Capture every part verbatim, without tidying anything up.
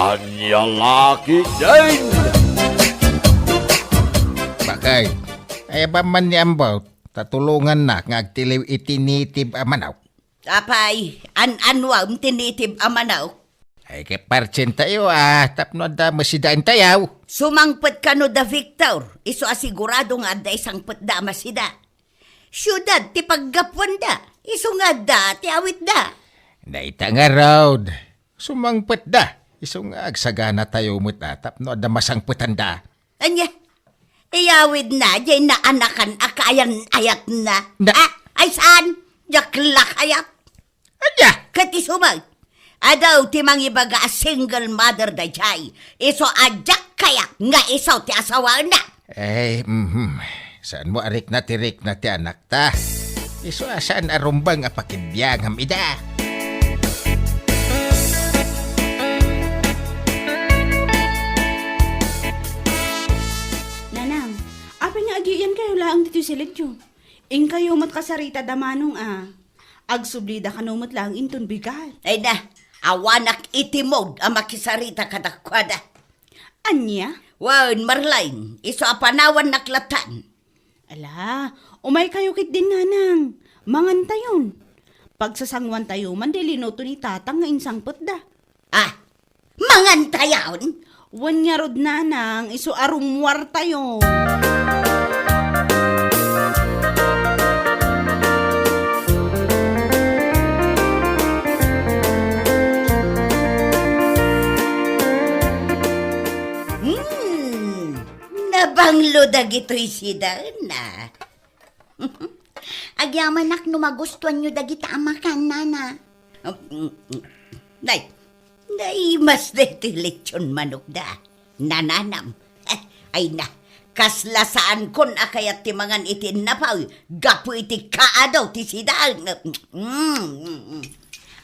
Ania la ketdin? Bakit? Ay, awan man ni Ambaw, ta tulongannak nga agtiliw iti native a manok. Apay, an-anuam ti native a manok? Ay, kapartien tayo, ah, tapno adda masidaentayo. Sumangpet kano da Victor, isu a sigurado nga adda isangpetda a masida. Siudad ti paggapuanda, isu nga adda ti awitda. Dayta ngarud, sumangpetda, isu nga agsaganatayo met a tapno adda masangpetanda. Ania? Iyawidna, diay naanakan a kaayan-ayatna. Na- Ah, ay saan? Diak la kayat. Ania? Ket isu met, adu ti mangibaga a single mother daydiay. Isu a diak kayat nga isu ti asawaenna. Eh, mhm. Saanmo a rikna ti rikna ti anakta? Isu a saan a rumbeng a pakibiangam ida. Nanang, apay nga agiyankayo laeng ditoy silidyo? Inkayo met kasarita da Manong a. Agsublida kano met laeng inton bigat. Ay na, awanak iti mood a makisarita kadakuada. Ania? Wen, Marlene, isu a panawannak lattan. Ala, umaykayo ketdin, Nanang. Mangantayon. Pagsasanguantayo man di linuto ni Tatang nga insangpetda. Ah, mangantayon? Wen ngarud, Nanang, isu a rummuartayo. Hmm, nabanglo dagitoy sidaenna. Agyamanak no magustuanyo dagita a makan, Nana. Nay, naimas daytoy lechon manokda. Nananam. Eh, ay na, kasla saankon a kayat ti mangan iti innapaw gapu iti kaado ti sidaen. Mm, mm, mm.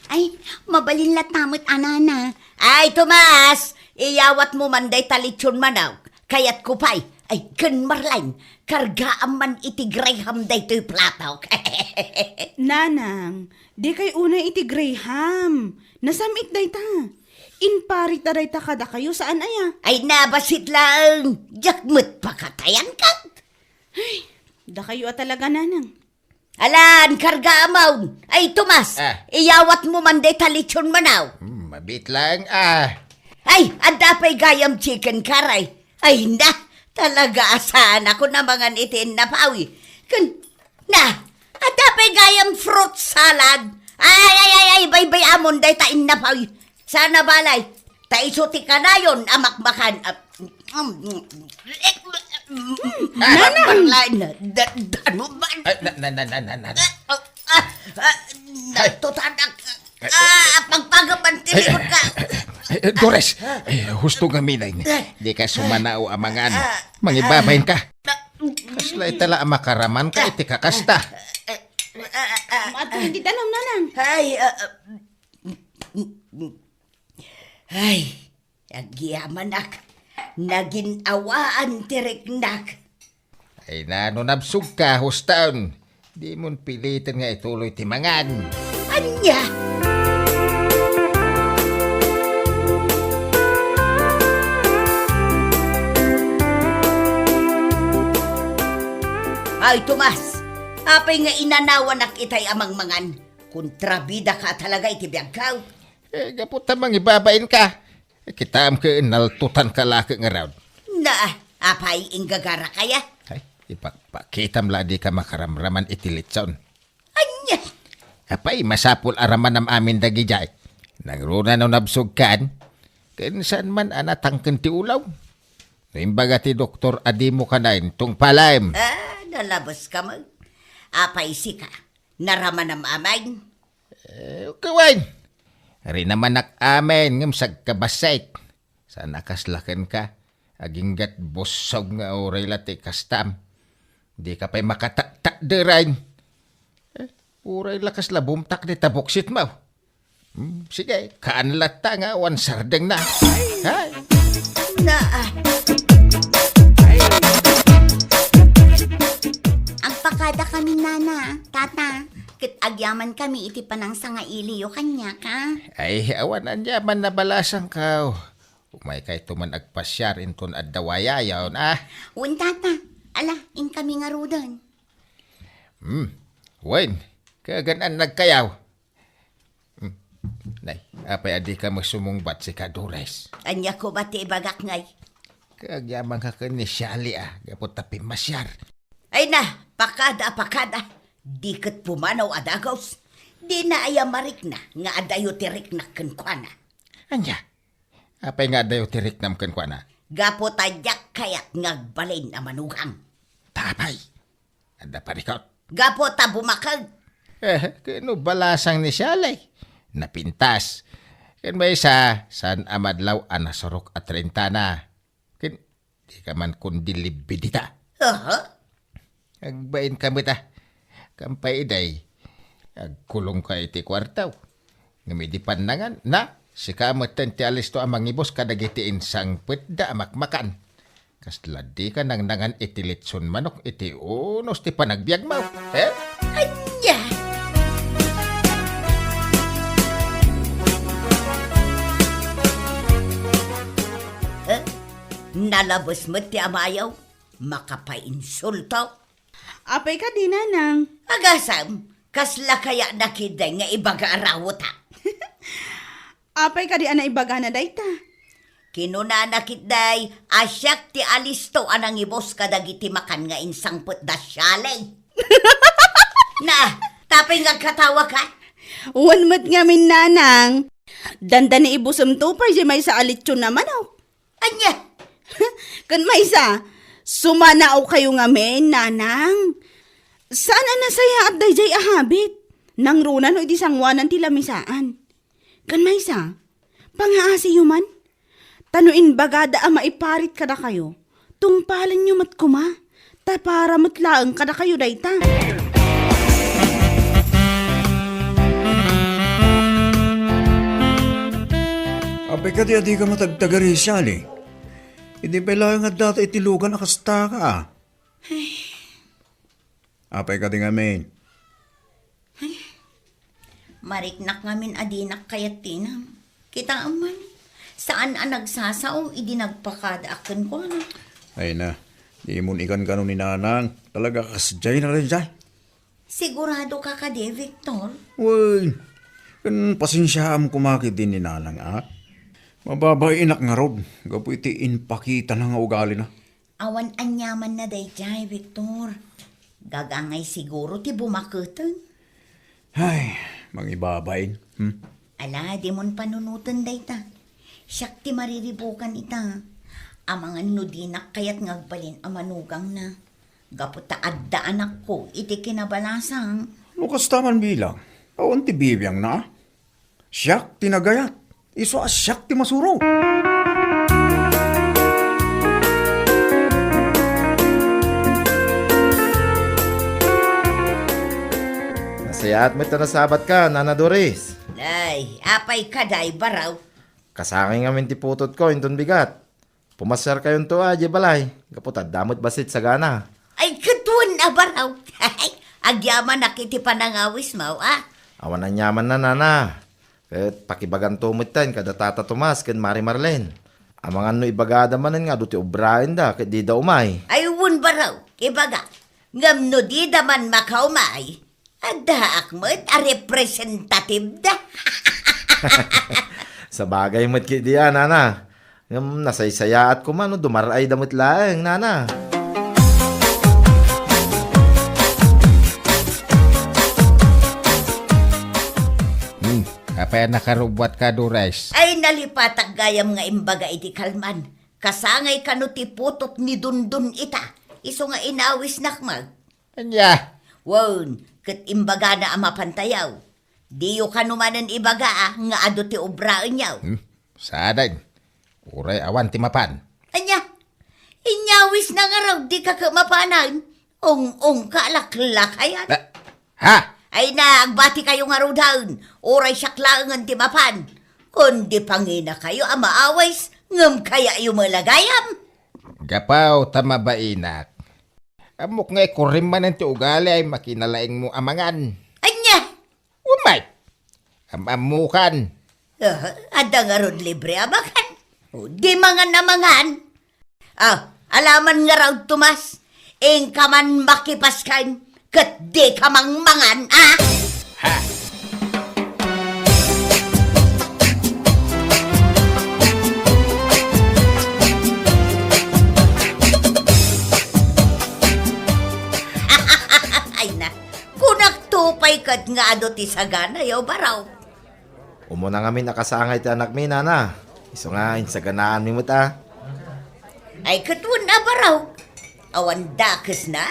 Ay, mabalin latta met a, Nana. Ay, Tomas, iyawatmo man dayta lechon manok. Kayatko pay. Ay, ken Marlene, kargaam man iti Graham daytoy platok. Nanang, dikay unay iti Graham. Nasam-it dayta. Imparita dayta kadakayo, saan aya? Ay, nabassit laeng. Diak met pakatayan ket. Ay, dakayo a talaga, Nanang. Alan, karga amon. Ay, Tomas, ah, iyawatmo man dayta lechon manok. Hmm, mabiit laeng, ah. Ay, adda pay gayam chicken curry. Ay, na, talaga a saanakon a mangan iti innapawi. Ken, na, adda pay gayam fruit salad. Ay, ay, ay, ay, baybay-amon dayta innapawi. Sana balay, ta isu ti kanayon a makmakan. Ah, Nanang! Marlene, da-, da-, ano ba? Ay, na, na, na, na, na, na, na. Ah, ah, ah, ay, natutanak. Ay, ah, pagpagapan, ay, tinikot ka. Ay, ay, Dores, ay, husto nga minay. Ay. Dika sumanao a mangan. Ah, mangibabain ka. Ah. Kasla itala a makaraman ka iti kakasta. Ah, ah, ah, ah. Maadto iti danum, Nanang. Ay, ah, ah. Ay, agyamanak. Nagin-awaan ti riknak. Ay na, no nabsogka, hustaon. Dimon piliten nga ituloy ti mangan. Ania? Ay, Tomas, apay nga inanawanak itay a mangmangan? Kontrabida ka talaga iti biagko. Eh, gapu ta mangibabain ka. Eh, kitaem ket naltutan ka la ket ngarud. Na, apay, inggagarak aya? Ay, ipakpakitam la a dika makaramraman iti lechon. Ania? Apay, masapul a ramanam amin dagidiay. Nangruna no nabsogkan, ken saan man a natangken ti ulaw. No imbaga ti doktor a dimo kanayon, tungpalem. Ah, nalabes ka man. Apay, sika, naramanam amin? Eh, ukawen. Rinamanak amin ngem sagkabassit. Saan a kasla kenka, aginggat bussog nga uray la ti kastam. Dika pay makataktakderen. Eh, uray la kasla bumtak dita buksitmo. Hmm, sige, kaan latta nga awan sardengna. Hay! Na, ah. Agpakada kami, Nana, Tata, ket agyaman kami iti panangsangailiyo kaniak, a. Ay, awan aniaman a balasangko. Umaykayto man agpasiar inton adda wayayon, a? Wen, tata. Ala, inkami ngaruden. Hmm. Wen, kagan-annadkayo. Hmm. Nay, apay a dika met sumungbat, sika Dores? Ania koma ti ibagak, ngay? Kagyamanka ken ni Shali, a, gapu ta pimmasiar. Ay na, pakada, pakada. Di ket pumanaw a dagus. Dina aya marikna nga adayo ti riknak kenkuana. Ania? Apay nga adayo ti riknam kenkuana? Gapu ta diak kayat nga agbalin a manugang. Ta apay? Adda parikot? Gapu ta bumakeg. Eh, ket no balasang ni Shali, napintas. Ken maysa, saan a madlaw a nasurok a trentana. Ken dika man kundi libbi dita. Aha. Agbain ka met, a. Kampay iday, agkulongka iti kuarto. Ngem idi pannangan, na, sika metten ti alisto a mangibus kadagiti insangpetda a makmakan. Kasla dika nangnangan iti litson manok iti unos ti panagbiagmo, eh? Ania? Eh? Nalabes met ti amayo. Makapainsulto. Apay kadi, nanang? Agasam, kasla kayatna ketdi nga ibaga a rawota? Apay kadi a naibagana dayta? Kinunana ketdi a siak ti alisto a nangibus kadagiti makan nga insangpet da Shali. Na, tapay nga agkatawaka? Wen met ngamin, nanang. Dandani ibusemto pay diay maysa a litson a manok. Ania? Ken maysa, sumanaokayo ngamin, nanang. Saan a nasayaat daydiay a habit. Nangruna no idi sangoanan ti lamisaan. Ken maysa, pangaasiyo man. Ta no imbagada a maiparit kadakayo, tungpalenyo met koma. Ta para met laeng kadakayo dayta. Apay kadi a dika matagtagari, Shali? Idi pay laeng adda ta iti lugan a kasta ka, a. Apay kadi ngamin? Mariknak ngamin a dinak kayat tinam. Kitaem man, saan a nagsasao idi nagpakadaak kenkuana. Ay na, dimon ikankano ni nanang. Talaga kasdiay na rin dyan. Sigurado ka kadi, Victor? Wen, ken pasensiaam koma ketdi ni nanang, a. Mababainak ngarud, gapu iti impakitana nga ugalina. Awan aniamanna daydiay, Victor. Gagangay siguro ti bumaketen. Ay, mangibabain. Hmm? Ala, dimon panunoten dayta. Siak ti mariribukan ita. Amangan no dinak kayat nga agbalin a manugangna. Gapu ta adda anakko iti kinabalasang. No kasta man bilang, awan ti bibiangna, a? Siak ti nagayat, isu a siak ti masuro. Nasayaat met ta nasabatka, Nana Doris. Ay, apay kadi, Baraw? Kasangay ngamin ti putotko inton bigat. Pumasiarkayonto a idiay balay, gapu ta adda met bassit sagana. Ay, ket wen a, Baraw. Agyamanak iti panangawismo, a. Awan aniamanna, nana. Ket pakibaganto metten kada Tata Tomas ken Mari Marlene. Amangan no ibagada manen nga adu ti obraenda ket dida umay. Ay, wen, Baraw, ibaga. Ngem no dida man makaumay, addaak met a representative da. Sabagay met ketdi a, nana. Ngem nasaysayaat koma no dumar-ayda met laeng, nana. Hmm, apay a nakarubbuatka, Dores? Ay, nalipatak gayam nga imbaga iti kalman. Kasangay kano ti putot ni Dondon ita, isu nga inawisnak met. Ania? Wen, ket imbagana a mapantayaw. Diyo kano manen ibaga a nga adu ti obraenyo. Hmm? Sadin. Uray awan ti mapan. Ania? Inyawisna ngarud, dika ket mapanen? Ung-ungka, laklakayan. Ah, ha? Ay na, agbatikayo ngaruden. Uray siak laengen ti mapan. Kundi panginakayo a maawis, ngem kayayo met la gayam. Gapu ta mabainak. Ammok nga ikurim manen ti ugali ay makinalaingmo a mangan. Ania? Umay! Am-ammokan. Ah, adda ngarud libre a makan. O, di mangan a mangan. Ah, alaman nga raod, Tomas. Inka man makipaskan, ket di ka mangmangan, ah? Ha? Ay na, kunak to pay ket nga adu ti sagana, yaw, Baraw. Umuna ngamin a kasangay ti anakmi, nana. Isu nga insaganaanmi met a. Ay, ket wen a, Baraw. Awan dakesna.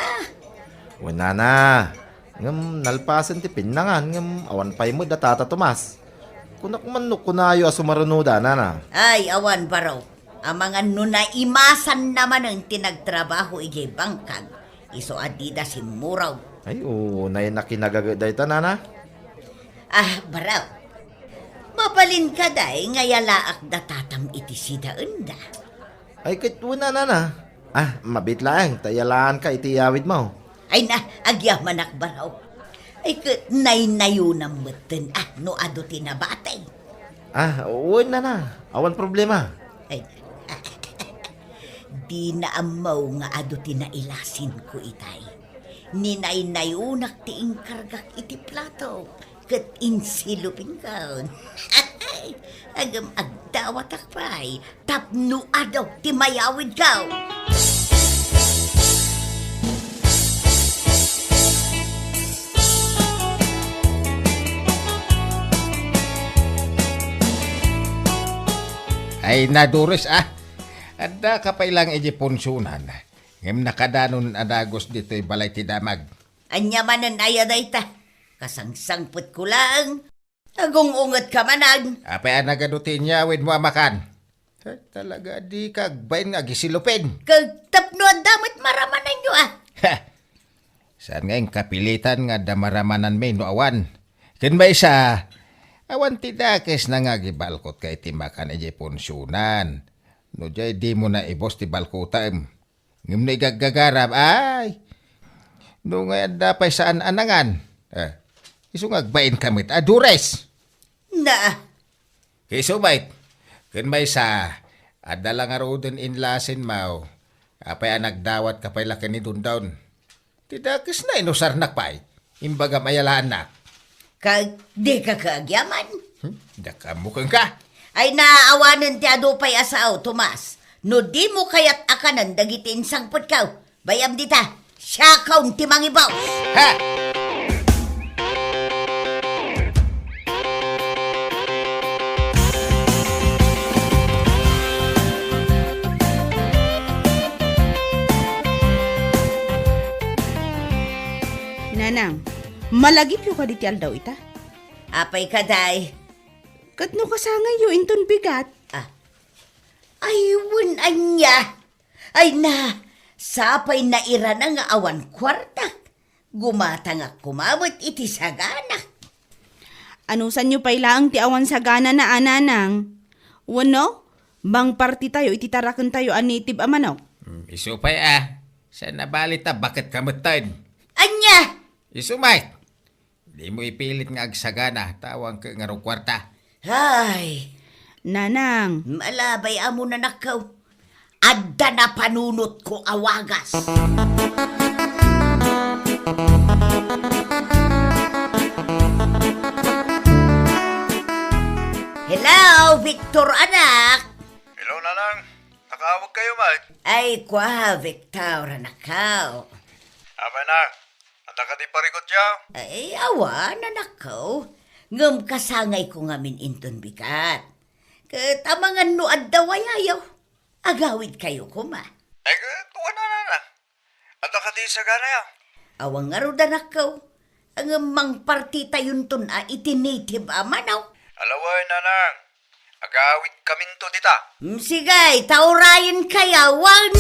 Wen, nana. Ngem nalpasen ti pinnangan, ngem awan pay met da Tata Tomas. Kunak man no kunayo a sumarunoda, nana. Ay, awan, Baraw. Amangan no naimasanna manen ti nagtrabaho idiay bangkag. Isu a dida simmurog. Ay, unay nakinagaget dayta, nana. Ah, Baraw. Mabalin kadi nga yalaak da tatam iti sidaenda? Ay, ket wen a, nana. Ah, mabiit laeng ta yalaanka iti iyawidmo. Ay na, agyamanak, Baraw. Ay, ket naynayonam metten, ah, no adu ti nabati. Ah, wen, nana. Awan problema. Ay, dina ammo nga adu ti nailasinko itay. Ninaynayonak ti inkargak iti plato, ket insilupinkon. Agem agdawatak pay tapno adu ti mayawidko. Ay, nadures, ah. Addaka pay lang iti punsonan. Ngem nakadanon a dagus ditoy balay ti damag. Ania manen aya dayta? Kasangsangpetko laeng. Agung-ungetka manen. Apay a nagadu ti inyawidmo a makan? Eh, talaga, dika agbain nga agisilupin. Ket tapno adda met maramananyo, ah. Ha! Saan nga inkapilitan nga adda maramananmi no awan? Ken maysa, awan ti dakesna nga agibalkotka iti makan idiay punsonan. No diay dimo naibus ti balkotem. Ngem no igaggagaram, ay! No nga adda pay saan a nangan, eh, isu nga agbainka met a dures. Na, Isu met, ken maysa, adda la ngaruden inlasinmo, apay a nagdawatka pay la ken ni Dondon? Ti dakesna, inusarnak pay. Imbagam a yalaannak. Ka, dika ka agyaman? Hmm? Dakamu kenka? Ay, naawanen ti adu pay a sao, Tomas. No dimo kayat a kanen dagiti insangpetko, bay-am dita. Siakon ti mangibaw. Ha! Nanang, malagipyo kadi ti aldaw ita? Apay kadi? Ket no kasangayyo inton bigat? Ah. Ay, wen ania? Ay na, sapay nairana nga awan kuartak. Gumatangak koma met iti sagana. Anusanyo pay laeng ti awan saganana, a nanang? Wenno, mangpartitayo iti tarakentayo a native a manok? Hmm, isu pay a. Saan a bali ta baket ka metten. Ania? Isu met. Dimo ipilit nga agsagana, ta awan ket ngarud kuarta. Ay! Nanang. Malabay amo, nanakko. Adda napanunotko a wagas. Hello, Victor, anak. Hello, Nanang. Nakaawag kayo, Mike? Ay, kwa, Victor, anakko. Apay na, adda kadi parikutyo? Ay, awan, anakko. Ngem kasangayko ngamin inton bigat. Ket amangan no adda wayayo, agawidkayo koma. Ay, ket wen a, Nanang. Adda kadi saganayo? Awan ngarud, anakko. Ngem mangpartitayonton a iti native a manok. Ala wen, Nanang. Agawidkaminto dita. Mm, sige, ta urayenkayo, wen.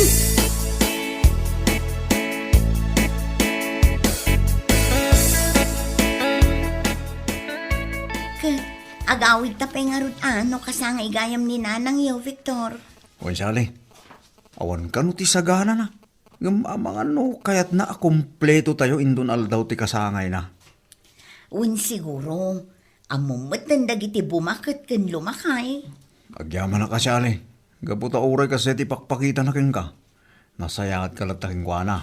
Ket agawidta pay ngarud a no kasangay gayam ni nanangyo, Victor. Wen, Sally, awan kano ti saganana. Ngem amangan no kayatna a kumpleto tayo inton aldaw ti kasangayna. Wen, siguro, ammom metten dagiti bumaket ken lumakay. Agyamanak a, Sally. Gapu ta uray kasdiay ti pakpakitana kenka, nasayaatka latta kenkuana.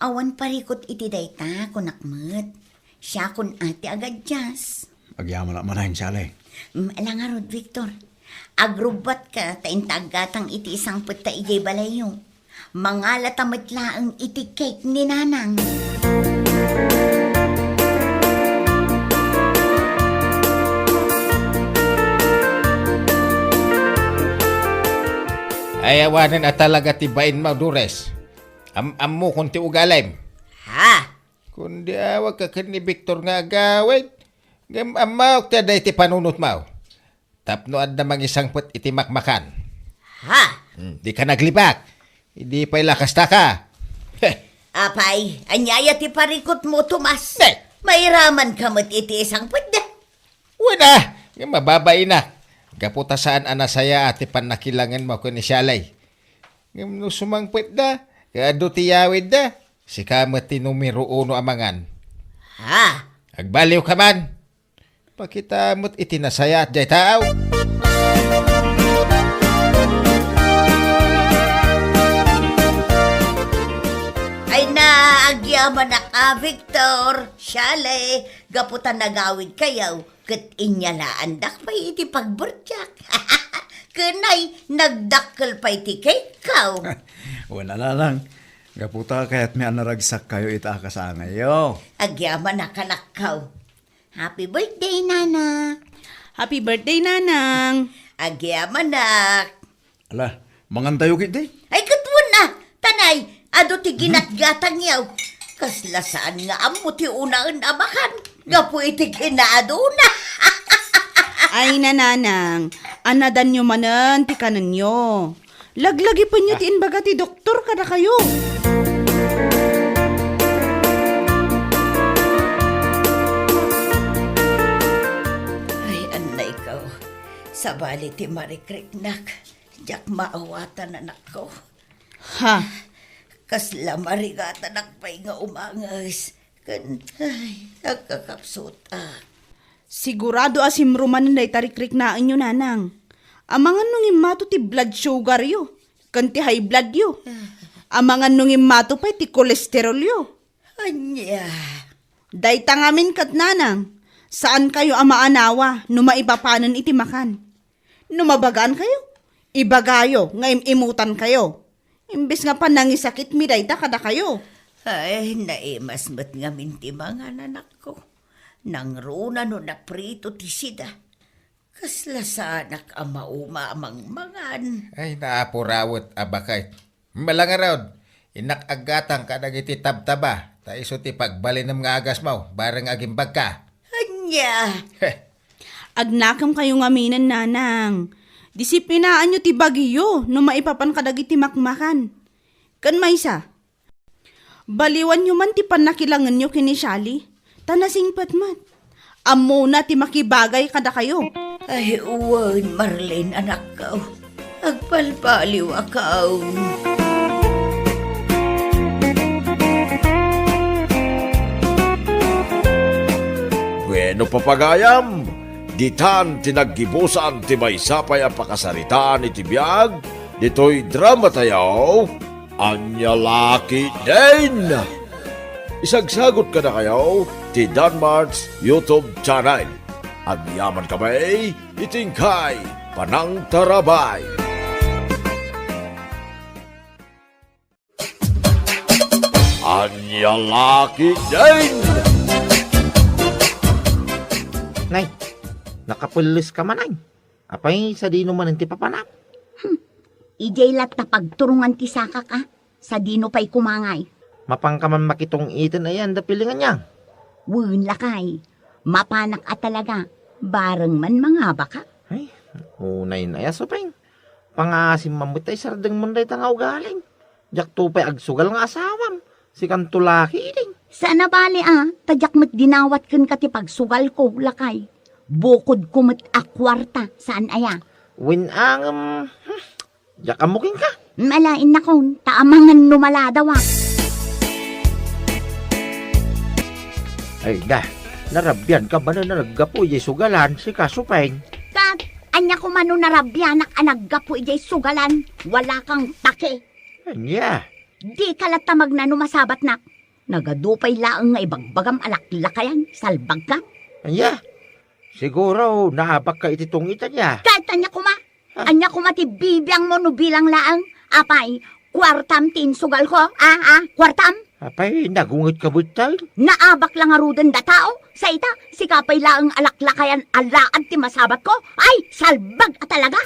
Awan parikut iti dayta, kunak met. Siakon a ti agaddias. Agyamanak manen, Sally. Mm, ala ngarud, Victor. Agrubbatka ta inta aggatang iti isangpet ta idiay balayyo. Mangalata met laeng iti cake ni Nanang. Ay, awanen a talaga ti bainmo, Dores. Am-, ammokon ti ugalim. Ha? Kundi awagka ken ni Victor nga agawid, ngem ammok ti adda iti panunotmo. Tapno adda mangisangpet iti makmakan. Ha? Hmm, dika naglibak. Idi pay la kasta ka. Heh. Apay, ania aya ti parikutmo, Tomas? Ne. Mairamanka met iti isangpetda. Wen a, ngem mababainak. Gapu ta saan a nasayaat ti pannakilangenmo ken ni Sally. Ngem no sumangpetda, ket adu ti yawidda, sika met ti numero uno a mangan. Ha? Agbaliwka man. Pakita met iti nasayaat diay tao. Ay na, agyamanak a, Victor, Sally, gapu ta nagawidkayo, ket inyalaandak pay iti pagbertiak. Ken ay, nagdakkel pay ti cake-ko. Wen a, Nanang, gapu ta kayatmi a naragsakkayo ita a kasangayyo. Agyamanak, anakko. Happy birthday, Nana. Happy birthday, Nanang. Agyamanak. Ala, mangantayo ketdi? Ay, ket wen a, tanay, adu ti ginatgatangyo. Kasla saan nga ammo ti unaen a makan, gapu iti kinaaduna. Ay, Nanang, anadanyo manen ti kanenyo. Laglagipenyo ti imbaga ti doktor kadakayo. Ay, annayko. Sabali ti marikriknak. Diak maawatan, anakko. Ha? Kasla marigatanak pay nga umanges. Ken, ay, agkakapsutak. Sigurado a simro manen dayta rikriknaenyo, Nanang. Amangan no ngimmato ti blood sugaryo, ken ti high bloodyo. Amangan no ngimmato pay ti kolesterolyo. Ania? Dayta ngamin ket, Nanang, saankayo a maanawa no maipapanen iti makan. No mabagaankayo, ibagayo nga im-imutankayo. Imbes nga panangisakitmi dayta kadakayo. Ay, naimas met ngamin ti mangan, anakko. Nangruna no naprito ti sida. Kasla saanak a mauma a mangmangan. Ay, naapurawet a baket. Malangarod, innak aggatang kadagiti tabtaba, ta isu ti pagbalinem nga agasmo, bareng agimbagka. Ania? Heh. Agnakemkayo ngaminen, Nanang. Disiplinaanyo ti bagiyo no maipapan kadagiti makmakan. Ken maysa, baliwanyo man ti pannakilangenyo ken ni Sally, ta nasingpet met. Ammona ti makibagay kadakayo. Ay, wen, Marlene, anakko. Agbalbaliwakon. Bueno, papagayam, ditan ti naggibusan ti maysa pay a pakasaritaan iti biag ditoy dramatayo, Ania La Ketdin. Isagsagut kadakayo ti Danmart's YouTube channel. Agyamankami iti inkay panangtarabay. Ania La Ketdin. Nay, nakapelles ka man, ay. Apay, sadino manen ti papanak? Hmm. Idiay latta pagturongan ti sakak, a. Sadino pay kumangay? Mapanka man makitong-iten ayan da pilingan niya? Wen, lakay. Mapanak a talaga. Bareng man mangabaka. Ay, unay na ya, Supeng. Pangaasim man met ta isardeng mon dayta nga ugalim. Diakto pay agsugal nga asawam. Sikanto la ketdin. Saan a bale, a, ta diak met dinawat kenka ti pagsugalko, lakay. Bukodko met a kuarta, saan aya? Wen a ngem, hmm, diak ammo kenka. Ala, innakon, ta amangan no maladawa. Ay, da, narabian ka ba na naggapu iti sugalan, sika, Supeng? Kat, Ania koma no narabianak a naggapu idiay sugalan, wala kang pake. Ania? Dika latta magnano masabatnak. Nagadu pay laeng nga ibagbagam a laklakayan, salbagka. Ania? Siguro, naabakka iti tungit, ania? Ket ania koma? Ha? Ania koma ti bibiangmo no bilang laeng? Apay, kuartam ti insugalko? A, a, kuartam? Apay, nagungetka metten? Naabak la ngaruden da tao? Sa ita, sika pay laeng a laklakayan a laad ti masabatko? Ay, salbag a talaga!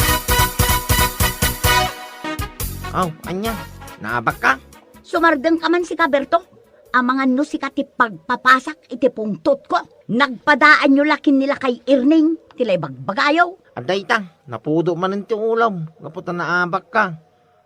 Aw, ania? Naabakka? Sumardengka man sika, Berto. Amangan no sika ti pagpapasak iti pungtotko. Nagpadaanyo la ken ni lakay Erning ti la ibagbagayo. Adda ita, napudo manen ti ulom, gapu ta naabakka.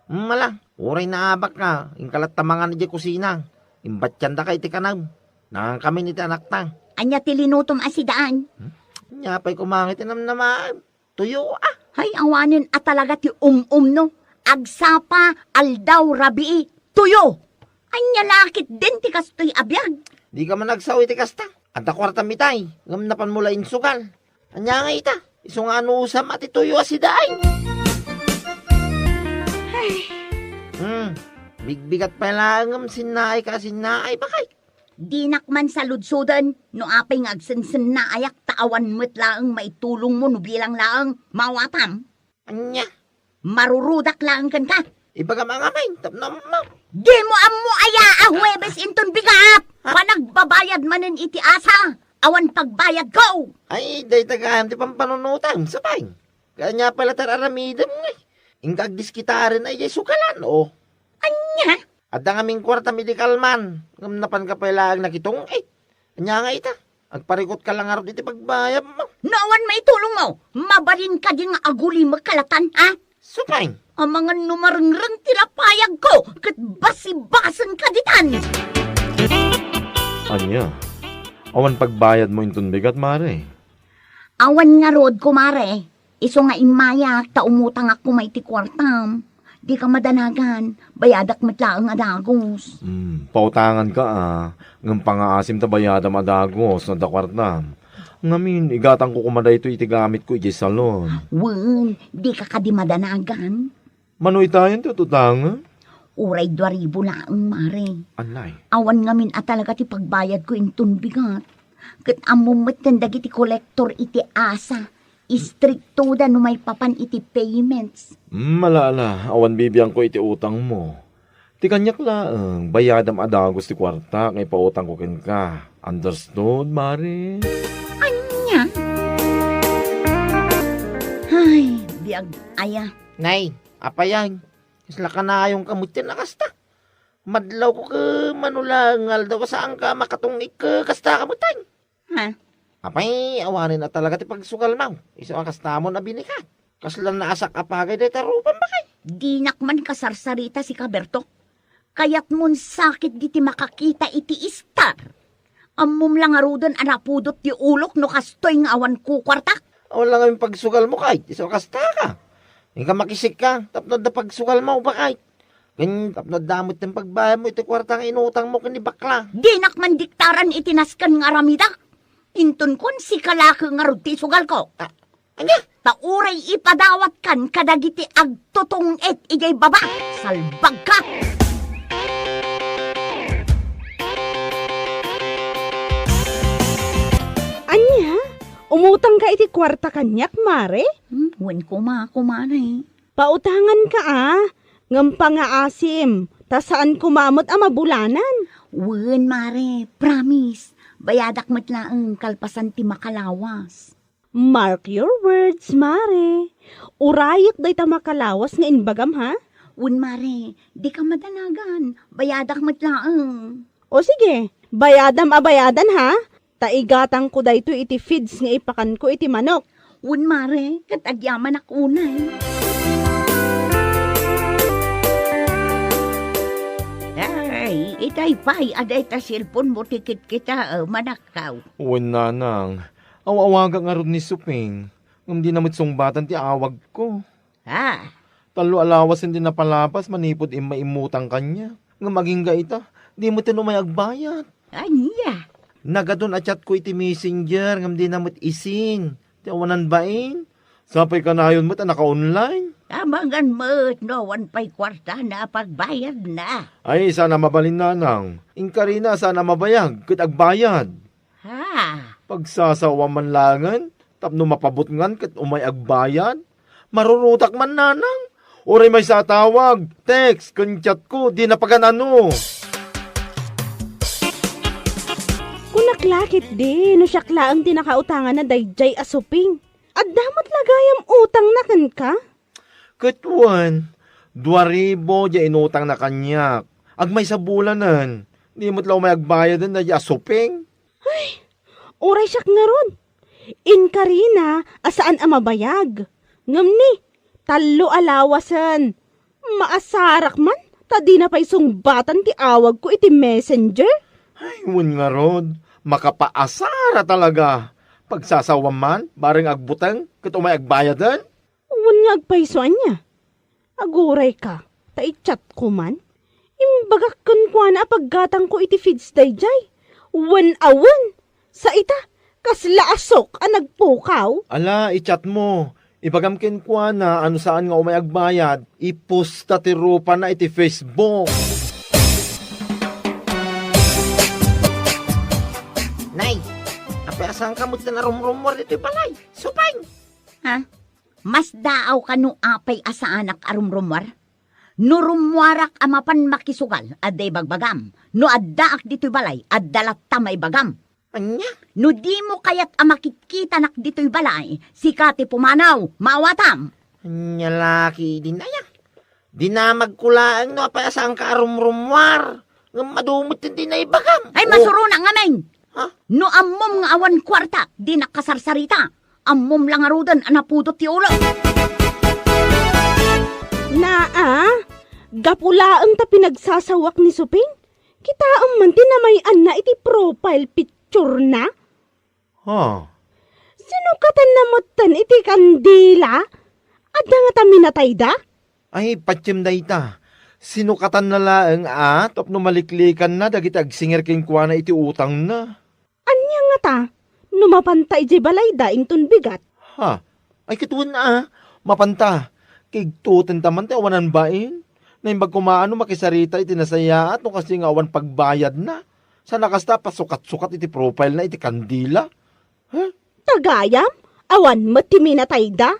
Mala, uray naabakka, inka latta mangan idiay kusina. Imbatiandaka iti kanem. Nangankamin iti anakta. Ania ti linutom a sidaan? Hmm? Ania pay koma nga iti namnamaem? Tuyo, a. Hay, awanen a talaga ti um-um no. Agsapa, aldaw, rabii, tuyo. Ania la ketdin ti kastoy a biag? Dika man agsao iti kasta. Adda kuartam itay, ngem napanmo la insugal. Ania nga ita? Isu nga anusam a ti tuyo a sidaay. Ay. Hmm. Bigbigat pay laeng ngem sinnaayka a sinnaay, bakay. Dinak man saludsoden no apay nga agsensennaayak ta awan met laeng maitulongmo no bilang laeng mawatam. Ania? Marurudak laeng kenka. Ibagam a ngamin, tapno ammo. Dimo ammo aya a Huwebes inton bigat? Ha? Panagbabayad manen iti asa. Awan pagbayadko. Ay, dayta gayam ti pampanunotam, sapay. Ania pay la ti ar-aramidem, ngay? Inka agdiskitaren a idiay sugalan, o. Ania? Adda ngamin kuartam idi kalman, ngem napanka pay laeng nakitung-it. Ania nga ita? Agparikutka la ngarud iti pagbayadmo. No awan maitulongmo, mabalin kadi nga agulimekka latan, a? Supay. Amangan no marengreng ti lapayagko, ket basibasenka ditan. Ania? Awan pagbayadmo inton bigat, mare? Awan ngarud, kumare. Isu nga immayak ta umutangak koma iti kuartam. Dika madanagan, bayadak met laeng a dagus. Hmm, pautanganka a, ngem pangaasim ta bayadam a dagus no adda kuartam. Ngamin, igatangko koma daytoy iti gamitko idiay salon. Wen, dika kadi madanagan? Mano itayen ti ututangem? Uray dua ribu laeng, mare. Anay? Awan ngamin a talaga ti pagbayadko inton bigat. Ket ammom met ken dagiti kolektor iti asa. Istriktoda no maipapan iti payments. Hmm, ala, ala, awan bibiangko iti utangmo. Ti kaniak laeng, bayadam a dagus ti kuarta nga ipautangko kenka. Understood, mare? Ania? Ay, biag aya. Nay, apay, ay. Kasla kanayonka met ti nakasta. Madlawko ket mano la nga aldaw a saanka a makatung-it ket kasta ka met, ay. Ha? Apay, awanen a talaga ti pagsugalmo. Isu a kastamon a binikat. Kasla naasak a pagay dayta rupam, bakay. Dinak man kasarsarita, sika, Berto. Kayatmon sakit diti makakita iti istar. Ammom la ngaruden a napudot ti ulok no kastoy nga awan kukuartak. Awan la ngamin pagsugalmo, kay. Isu a kasta ka. Inka makisikka, tapno adda pagsugalmo, bakay. Ken tapno adda met ti pagbayadmo iti kuarta nga inutangmo ken ni bakla. Dinak man diktaran iti nasken nga aramidak. Inton kuan, sika la ket ngarud ti isugalko. Ah, ania? Ta uray ipadawatkan kadagiti agtutung-it idiay baba. Salbagka! Ania? Umutangka iti kuarta kaniak, mare? Hmm, wen koma, kumare. Pautanganka a, ngem pangaasim, ta saan koma met a mabulanan. Wen, mare, promise. Bayadak met laeng kalpasan ti makalawas. Mark your words, mare. Urayek dayta makalawas nga imbagam, ha? Wen, mare, dika madanagan. Bayadak met laeng. O sige, bayadam a bayadan, ha? Ta igatangko daytoy iti feeds nga ipakanko iti manok. Wen, mare, ket agyamanak unay. Ay, itay pay a dayta cellphone mo ti kitkita, eh, manakkaw. Wen, nanang, aw-awagak ngarud ni Suping, ngem dina met sungbatan ti awagko. Ha? Tallo a lawasen ti napalapas manipud imma immutang kaniak. Ngem agingga ita, di met ten umay agbayad. Ania? Nagadun a chatko iti messenger ngem dina met isin ti awanan bain. Sapay kanayon met a naka-online. Amangan met no awan pay kuartana a pagbayadna. Ay, saan a mabalin, nanang. Inkarina, saan a mabayag ket agbayad. Ha? Pagsasaoam man laengen tapno mapabutngan ket umay agbayad? Marurutak man, nanang. Uray maysa a tawag, text, ken chat ko, dina pagan-ano. Kunak la ketdi, no siak laeng ti nakautanganna daydiay a suping. Adda met la gayam utangna kenka? Ket wen, dua ribu diay inutangna kaniak. Agmaysa bulanen, di met la umay agbayaden daydiay a suping. Ay, uray siak ngarud. Inkarina a saan a mabayag. Ngem ni, tallo a lawasen. Maasarak man, ta dina pay sungbatan ti awagko iti messenger. Ay, wen ngarud, makapaasar a talaga. Pagsasaoam man, bareng agbuteng, ket umay agbayaden? Wen nga agpayso ania? Agurayka, ta i-chat ko man. Imbagak kenkuana a paggatangko iti feeds daydiay. Wen a wen! Sa ita, kasla a sok a nagpukaw. Ala, i-chat mo. Ibagam kenkuana a no saan nga umay agbayad, iposta ti rupana iti Facebook. Nay, apay a saanka met a rumrumuar ditoy balay? Supeng! Ha? Masdaawka no apay a saanak a rumrumuar? No rummuarak a mapan makisugal, adda ibagbagam. No addaak ditoy balay, adda latta maibagam. Ania? No dimo kayat a makitkitanak ditoy balay, sika ti pumanaw, maawatam. Ania la ketdin aya? Dinamagko laeng no apay a saanka a rumrumuar. Ngem adu met ti naibagam. Ay, oh, masurona ngamin. Ha? No ammom nga awan kuarta, dinak kasarsarita. Ammom la ngaruden a napudot ti ulo. Naa, gapu laeng ta pinagsasaoak ni Suping, kitaem man ti namay-anna iti profile picture-na. Ha? Sinukatanna metten iti kandila? Adda ngata minatayda? Ay, patiem dayta. Sinukatanna laeng a tapno maliklikanna dagiti agsingir kenkuana iti utangna. Ania ngata no mapanta idiay balayda inton bigat? Ha? Ay, ket wen a, mapanta. Kigtutenta man ti awanan bain. Naimbag koma a no makisarita iti nasayaat no kasdi nga awan pagbayadna. Saan a kasta, pasukat-sukat iti profile-na iti kandila. Ha? Ta gayam, awan met ti minatayda.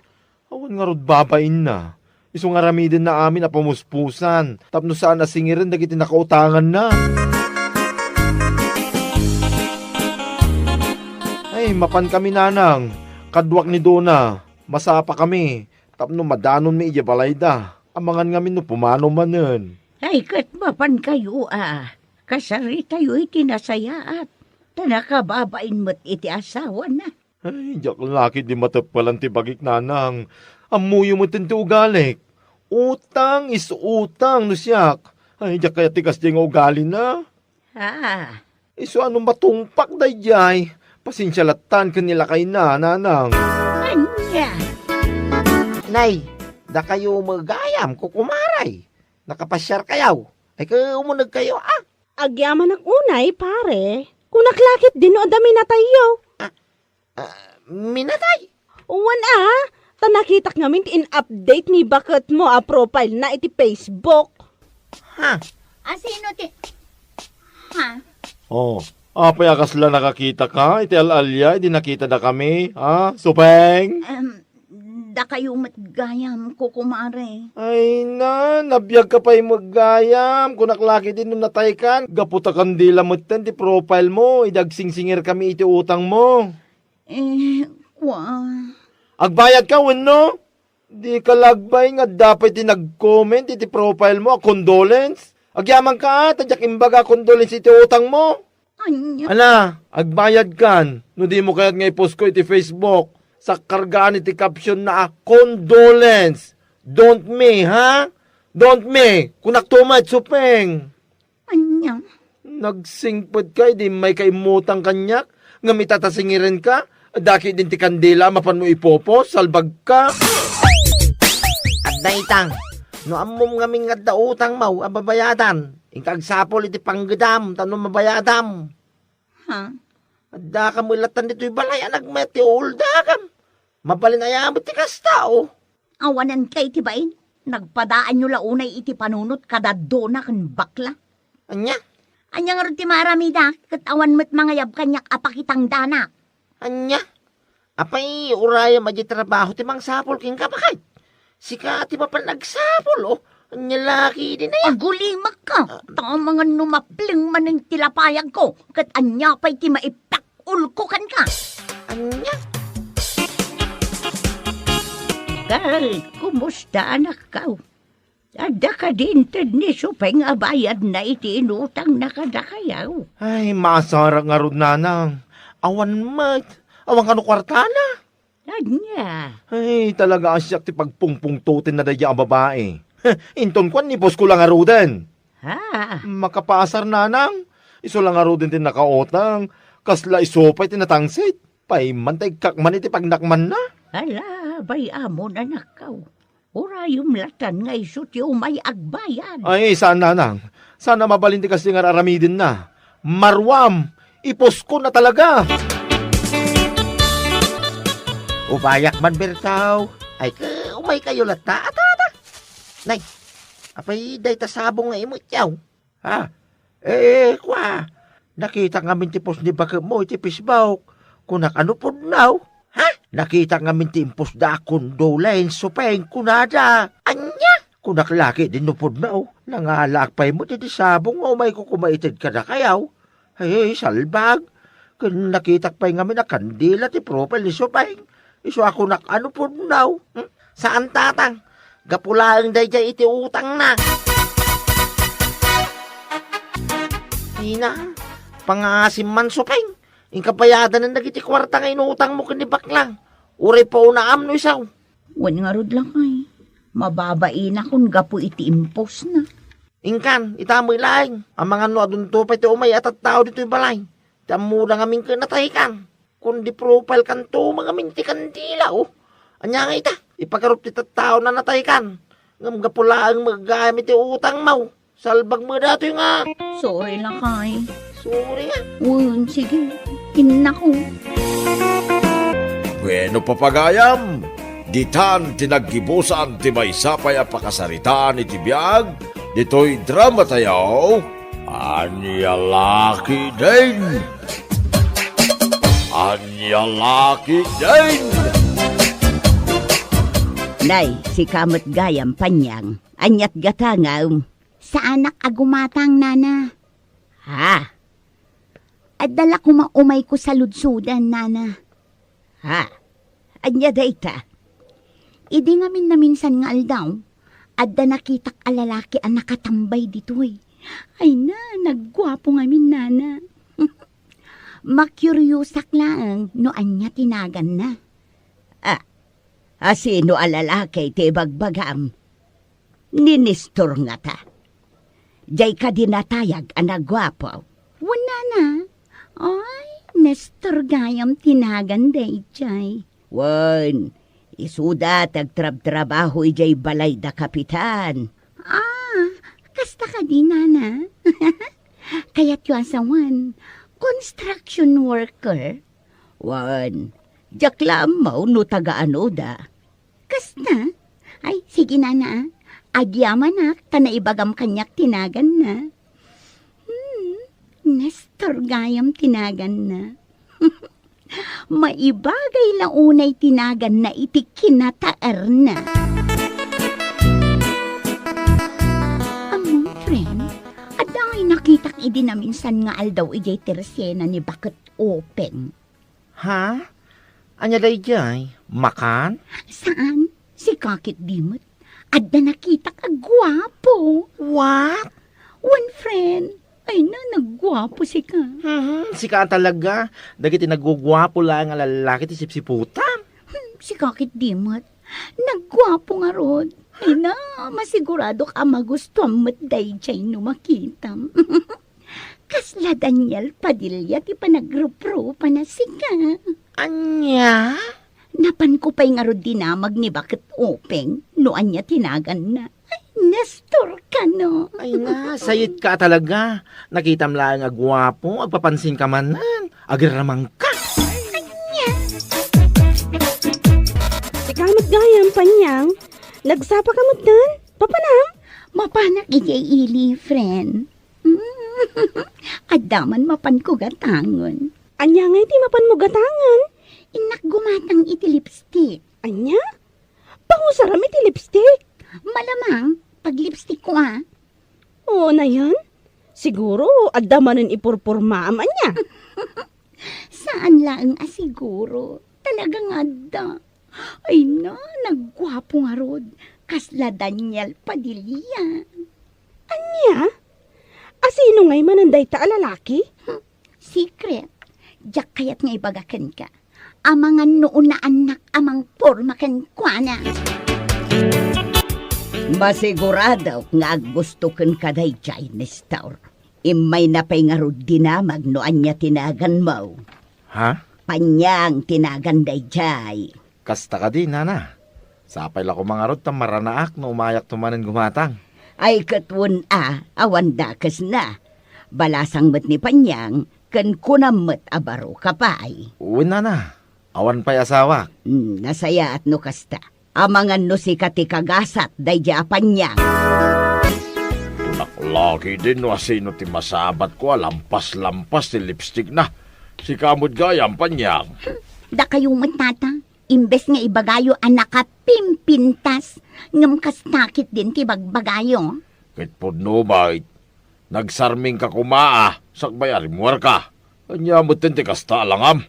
Awan ngarud babainna. Isu nga aramidenna amin a pamuspusan tapno saan a singiren dagiti nakautanganna. Ay, mapankami, nanang. Kaduak ni Dona. Masapakami tapno madanonmi idiay balayda. Amangan ngamin no pumanaw manen. Ay, ket mapankayo a kasaritayo iti nasayaat, ta nakababain met iti asawana. Ay, diak la ketdi mateppelan ti bagik, nanang. Ammoyo metten ti ugalik. Utang is utang no siak. Ay, diak kayat ti kasdi nga ugalina. Ah. Isu a no matungpak daydiay, pasensia lattan ken ni lakayna, nanang. Ania? Nay, dakayo met gayam, kukumaray. Nakapasiarkayo. Ay, kumunegkayo, a? Agyamanak unay, pare. Kunak la ketdi no adda minatayyo. Ah, ah, minatay? Wen a, ta nakitak ngamin ti in-update ni baketmo a profile-na iti Facebook. Ha? A, sino ti, ha? Oh, apay a kasla nakakitaka iti al-alia idi nakitadakami, ha, Supeng? Em, dakayo met gayam, kukumare. Ay na, nabiagka pay met gayam. Kunak la ketdi no nataykan. Gapu ta kandila metten ti profile-mo idi agsingsingirkami iti utangmo. Eh, kua. Agbayadka wenno? Dika la agbain nga adda pay ti nag-comment iti profile-mo a condolence? Agyamanka, a, ta diak imbaga a condolence iti utangmo. Ania? Ala, agbayadkan no dimo kayat nga i-post-ko iti Facebook. Sakkargaan iti caption-na a condolence. Don't me, ha? Don't me. Kunakto met, Supeng. Ania? Nagsingpet ka idi immayka immutang kaniak, ngem ita ta singirenka, adda ketdin ti kandila a mapanmo ipopost, salbagka. Adda ita, no ammom ngamin nga adda utangmo a babayadan, inka agsapul iti panggedam tapno mabayadam. Ha? Addaka met lattan ditoy balay a nagmayat ti uuldakam. Mabalin aya met ti kasta, o? Awanen kay ti bain. Nagpadaanyo la unay iti panunot kadaddona ken bakla. Ania? Ania ngarud ti maaramida, ket awan met mangayab kaniak a pakitangdanak. Ania? Apay, urayem a di trabaho ti mangsapul kenka, baket? Sika ti mapan agsapul, o? Ania la ketdin aya? Agulimek ka! Ah. Ta amangan no mapleng manen ti lapayagko, ket ania pay ti maiptak ulko kenka? Ania? Gal, kumusta, anakko? Adda kadi inted ni Supeng a bayadna iti inutangna kadakayaw? Ay, masarak ngarud, nanang. Awan met. Awan kano kuartana. Ania? Ay, talaga a siak ti pagpungpungtotenna daydiay a babai. Inton kuan, ipusko la ngaruden. Ha? Makapaasar, nanang. Isu la ngaruden ti nakautang. Kasla isu pay ti natangsit. Pay man ta ikkak man iti pagnakmanna. Ala, bay-amon, anakko. Urayem latan nga isu ti umay agbayad. Ay, saan, nanang. Saan a mabalin ti kasta nga ar-aramidenna. Maruam, ipuskon a talaga. Ubayak man, Bertaw. Ay, ka, umaykayo latta. Ata, ata. Nay, apay dayta sabong nga imutyaw? Ha? Eh, kua, nakitak ngamin ti post ni baketmo iti Facebook. Kunak, ano, pudno? Ha? Nakitak ngamin ti impostda a condolence, Supeng, kunada. Ania? Kunak, laki din no pudno. Nangalaak pay met iti sabong nga umayko koma ited kadakayaw. Ay, salbag. Ken nakitak pay ngamin a kandila ti profile ni Supeng. Isu a kunak, ano, pudno? Hmm? Saan, tatang. Gapu laeng daydiay iti utangna. Ina, pangaasim man, Supeng. Inka bayadanen dagiti kuarta nga inutangmo ken ni bakla. Uray paunam no isu. Wen ngarud, lakay. Mababainakon gapu iti impostna. Inkan, ita met laeng. Amangan no adunto pay ti umay a tattao ditoy balay. Ti ammoda ngamin ken nataykan. Kundi profile kanto ngamin ti kandila, o. Ania nga ita? Ipagarup ti tattao na nataykan. Ngem gapu laeng met gayam iti utangmo. Salbag met datoy nga. Sorry, lakay. Sorry nga. Wen, sige. Innako. Bueno, papagayam, ditan ti naggibusan ti maysa pay a pakasaritaan iti biag ditoy drama tayo. Ania la ketdin? Ania la ketdin? Nay, sika met gayam, Panyang. Aniat gatangam? Saanak a gumatang, nana. Ha? Adda la koma umayko saludsodan, nana. Ha? Ania dayta? Idi ngamin naminsan nga aldaw, adda nakitak a lalaki a nakatambay ditoy. Ay na, nagguapo ngamin, nana. Makuriosak laeng no ania ti naganna. Ah, a sino a lalaki ti ibagbagam? Ni Nestor ngata? Jay kadi natayag a naguapo? Wen, nana. Ay, Nestor gayam ti nagan dayjay. Wen, isuda ti agtrabtrabaho idiay balay da kapitan. Ah, kasta kadi, nana? Kayatyo a sawen, construction worker? Wen, diak la ammo no taga-anoda. Kasta? Ay, sige, nana, ah. Agyamanak ta naibagam kaniak ti naganna. Hmm, Nestor gayam ti naganna. Maibagay la unay ti naganna iti kinataerna. Ammom, friend, adda ngay nakitak idi naminsan nga aldaw idiay tersiena ni Baket Openg. Ha? Ania daydiay? Makan? Saan? Sika ketdi met. Adda nakitak a guapo. What? Wen, friend. Ay na, nagguapo sika. Mhm, sika talaga. Dagiti nagguguapo laeng a lalaki ti sipsiputam. Hmm, sika ketdi met. Nagguapo ngarud. Ay na, masiguradok a magustuam met daydiay no makitam. Kasla Daniel Padilla ti panagruprupana sika. Ania? Napanko pay ngarud dinamag ni Baket Openg no ania ti naganna. Ay, Nestor kano. Ay na, sayitka talaga. Nakitam laeng a guapo, agpapansinka manen, agramangka. Ania? Panyang, nagsapa ka metten? Papanam? Mapanak idiay ili, friend. Adda man mapanko gatangen. Ania ngay ti mapanmo gatangen? Innak gumatang iti lipstick. Ania? Pangusaram iti lipstick? Malamang, paglipstick ko, ah. Oo, nayon. Siguro, adda manen ipurpurmaam, ania? Saan laeng a siguro. Talaga nga adda. Ay na, nagguapo ngarud. Kasla Daniel Padilla. Ania? Asino ngay manen dayta a lalaki? Hmm, secret. Diak kayat nga ibaga kenka. Amangan no unaannak a mangporma kenkuana. Masiguradok nga aggusto kenka daydiay, Nestor. Immayna pay ngarud dinamag no ania ti naganmo. Ha? Panyang ti nagan daydiay. Kasta kadi, nana? Sapay la koma ngarud ta maranaak no umayakto manen gumatang. Ay, ket wen a, awan dakesna. Balasang met ni Panyang, ken kunam met a baro ka pay. Wen, nana. Awan pay asawak. Hmm, nasayaat no kasta. Amangan no sika ti kagasat daydiay a Panyang. Kunak la ketdin no asino ti masabatko a lampas-lampas ti lipstickna. Sika met gayam, Panyang. Dakayo met, tata. Imbes nga ibagayo a nakapimpintas, ngem kasta ketdin ti bagbagayo. Ket pudno met, nagsarmingka koma a sakbay a rimmuarka. Ania metten ti kasta a langam?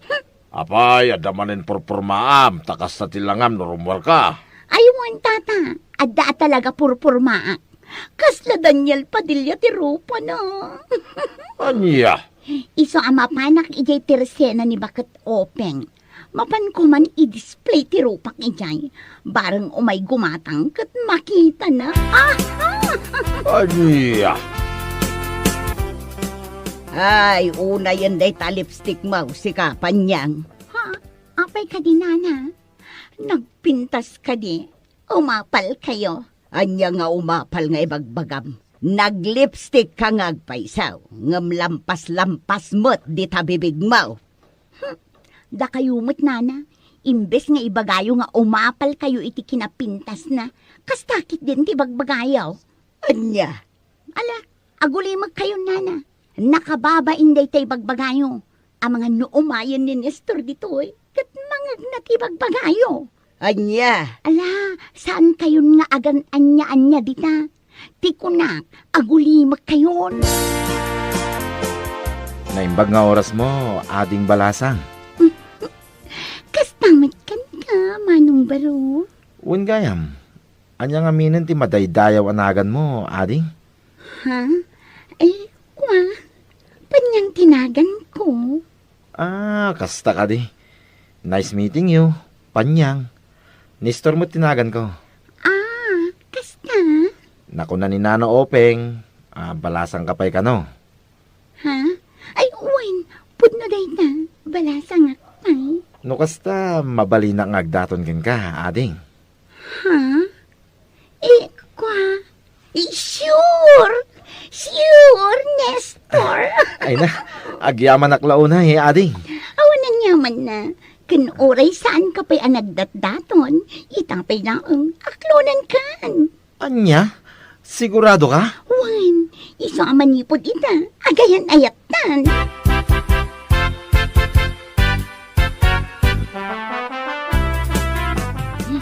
Apay, adda manen purpurmaam, ta kasta ti langam no rummuarka. Ay wen, tata, adda a talaga purpurmaak. Kasla Daniel Padilla ti rupana. Ania? Isu a mapanak idiay tersena ni Baket Openg. Mapanko man i-display ti rupak idiay. Bareng umay gumatang ket makitana. Aha! Ania? Ay, unayen dayta lipstickmo, sika, Panyang. Ha? Apay kadi, nana? Nagpintas kadi? Umapal kayo. Ania nga umapal nga ibagbagam? Naglipstick ka nga agpayso, ngem lampas-lampas met dita bibigmo. Hmm, dakayo met, nana, imbes nga ibagayo nga umapal kayo iti kinapintasna, kasta ketdin ti bagbagayo. Ania? Ala, agulimek kayo, nana. Nakababain dayta ibagbagayo. Amangan no umayen ni Nestor ditoy, ket mangegna ti bagbagayo. Ania? Ala, saan kayon nga agan-ania-ania dita? Ti kunak, agulimek kayon. Naimbag nga orasmo, Ading Balasang. Kasta met kenka, Manong Baro. Wen gayam, ania ngaminen ti madaydayaw a naganmo, Ading? Ha? Ay, kua, Panyang ti naganko. Ah, kasta kadi. Nice meeting you, Panyang. Nestor met ti naganko. Ah, kasta? Nakuna ni Nana Openg, ah, balasangka pay kano. Ha? Ay, wen, pudno dayta, balasangak pay. No kasta, mabalinak nga agdaton kenka, Ading. Ha? Eh, kua? Eh, sure! Sure, Nestor! Ay na, agyamanak la unay, Ading. Awan aniamanna. Ken uray saanka pay a nagdatdaton, ita pay laeng, aklonenkan. Ania? Siguradoka? Wen, isu a manipud ita, agayan-ayattan.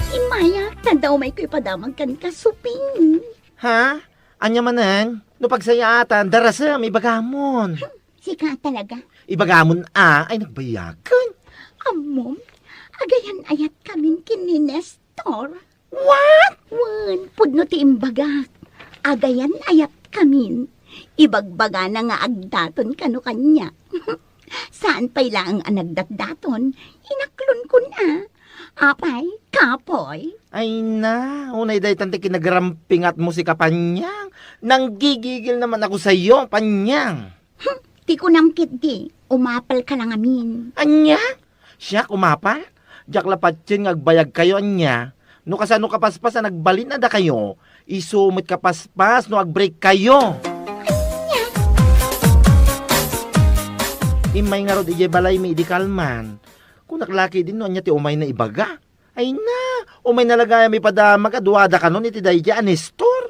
Immay, ta adda umayko ipadamag kenka, Suping. Ha? Ania manen? No pagsayaatan, darasem, ibagamon. Sika talaga? Ibagamon a, ay nagbayagan. Ammom, agayan-ayatkamin ken ni Nestor. What? Wen, pudno ti imbagak. Agayan-ayatkamin. Ibagbagana nga agdaton kano kaniak. Saan pay laeng a nagdatdaton, inaklonkon a. Apay, kapoy? Ay na, unay daytan ti kinagarampingatmo, sika, Panyang. Nanggigigil naman ako sayo, Panyang. Hmm, ti kunam ketdi, umapalka la ngamin. Ania? Siak umapal? Diak la patien nga agbayagkayo, ania? No kasano kapaspas a nagbalin a dakayo, isu met kapaspas no agbreakkayo. Ania? Immay ngarud idiay balay medical man. Kunak la ketdin no ania ti umayna ibaga. Ay na, Umayna la gayam ipadama kaduada kanon iti daydiay a Nestor.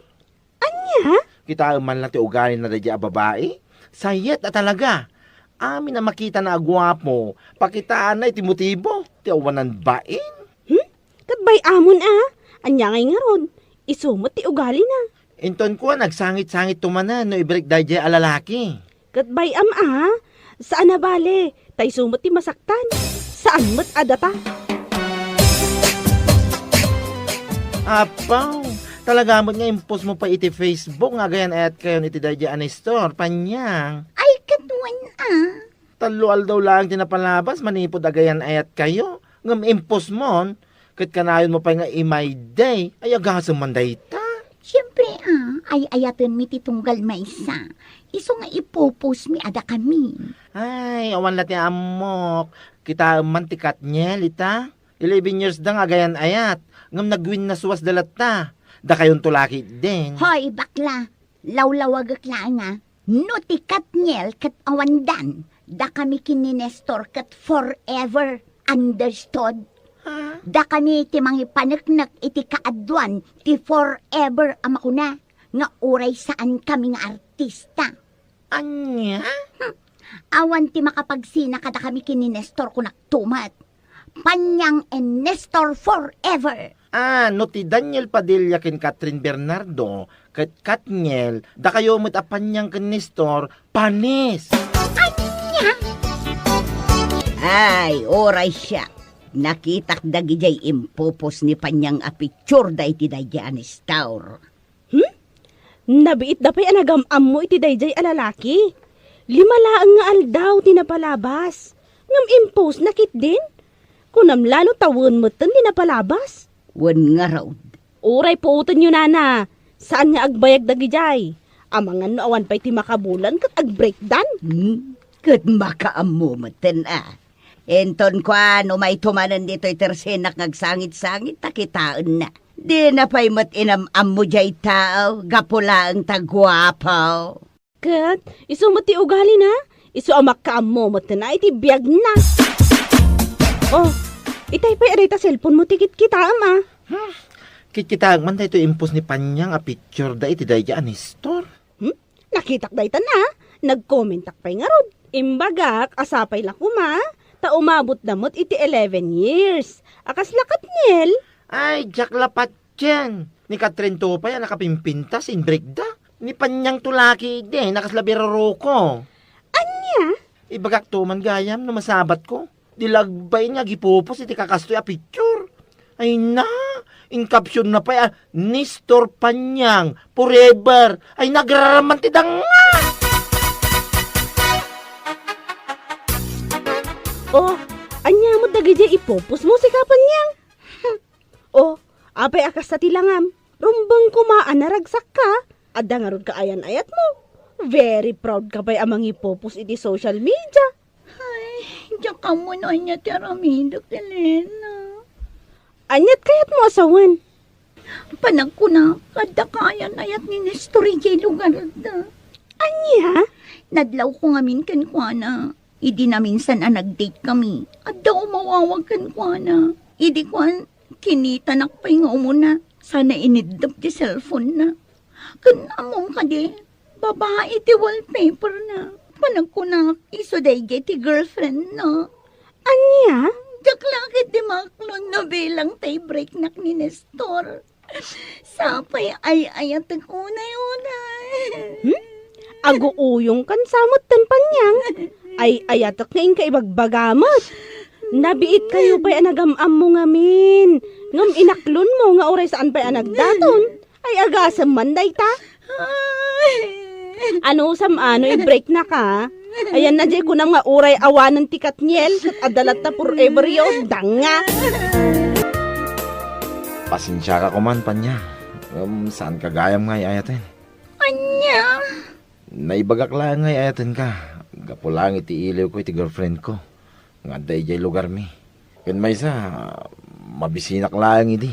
Ania? Kitaem man la ti ugalina daydiay a babai. Sayet a talaga. Amin a makitana a guapo, pakitaanna iti motibo ti awanan bain. Hmm? Ket bay-amon a. Ania ngay ngarud? Isu met ti ugalina. Inton kua, agsangit-sangitto manen no ibreak daydiay a lalaki. Ket bay-am a, saan a bale, ta isu met ti masaktan. Saan met a data. Apaw, talaga met nga impostmo pay iti Facebook nga agayan-ayatkayon iti daydiay a Nestor, Panyang. Ay, ket wen a. Tallo aldaw laeng ti napalabas manipud agayan-ayatkayo, ngem impostmon, ket kanayonmo pay nga imayday, ay agasem man dayta. Siempre a, ay-ayatenmi ti tunggal maysa. Isu nga ipopostmi a dakami. Ay, awan la ti ammok. Kitaem man ti Katniel ita. Eleven years da nga agayan-ayat, ngem nagwinnaswasda latta. Dakayonto la ketdin. Hoy, bakla! Lawlawagek laeng a, no ti Katniel ket awandan, dakami ken ni Nestor ket forever, understood? Ha? Dakami ti mangipaneknek iti kaaduan ti forever a makuna nga uray saankami nga artista. Ania? Hmm. Awan ti makapagsina kadakami ken ni Nestor, kunakto met. Panyang and Nestor forever! Ah, no ti Daniel Padilla ken Catherine Bernardo ket Katniel, dakayo met a Panyang ken Nestor, panis! Ania? Ay, uray siak. Nakitak dagidiay impopos ni Panyang a picture da iti daydiay a Nestor. Hmm? Nabiitda pay a nagam-ammo iti daydiay a lalaki. Lima laeng nga aldaw ti napalabas. Ngem impostna ketdin? Kunam la no tawen metten ti napalabas? Wen ngarud. Uray puotenyo, nana. Saan nga agbayag dagidiay. Amangan no awan pay ti makabulan ket agbreakdan. Hmm? Ket makaammo metten a. Inton kuan, umayto manen ditoy tersenak nga agsangit-sangit ta kitaenna. Dina pay met inam-ammo diay tao, gapu laeng ta guapo. Ket isu met ti ugalina, isu a makaammo met na iti biagna. Oh, itay pay a dayta cellphone mo ti kitkitaem a. Hmm, kitkitaek man daytoy impos ni Panyang a picture da iti daydiay a Nestor. Hmm? Nakitak dayta na, nagkomentak pay ngarud. Imbagak a sapay la koma, ta umabot da met iti eleven years. A kasla Katniel? Ay, diak la patien. Ni Katrin to pay a nakapimpintas, inbreakda. Ni Panyang to laki idi, na kasla biraroko. Ania? Ibagak to man gayam no masabatko. Di lagbain nga agipupos iti kakastoy a picture. Ay na, in caption na pay a, "Nestor Panyang, forever." Ay, nagraraman ti danga! Oh, ania met dagidiay ipupos mo, sika Panyang? Oh, apay a kasta ti langam? Rumbeng koma a naragsakka. Adda ngarud kaayan-ayatmo. Very proud ka pay a mangipupos iti social media. Ay, diak ammo no ania ti aramidek, Elena. Aniat kayatmo a sawen? Panagkuna, adda kaayan-ayat ni Nestor idiay lugarda. Ania? Nadlawko ngamin kenkuana. Idi naminsan a nag-date kami, adda umawawag kenkuana. Idi kuan, kinitanak pay nga umuna, sana iniddep ti cellphone na. Ken ammom kadi, babai ti wallpaper na. Panagkunak, isu daydiay ti girlfriend na. Ania? Diak la ketdi maaklon no bilang ta ibreaknak ni Nestor. Sapay ay-ayatek unay-unay. Hmm? Aguuyongkan sa metten, Panyang. Ay-ayatek nga inka ibagbaga met. Nabiit kayo pay a nagam-ammo ngamin. Ngem inaklonmo nga uray saan pay a nagdaton. Ay, agasem man dayta. Ay. Ano, sam-ano, i-break na ka? Ayan na, jay kunam nga uray awanen ti Katniel, ket adda latta forever yo, danga. Pasensiaka koman, Panya. Ngem saan ka gayam nga ay-ayaten. Anya? Naibagak laeng nga ay-ayaten ka. Gapu laeng iti iliw ko iti girlfriend ko nga adda idiay lugar mi. Ken maysa, mabisinak laeng idi.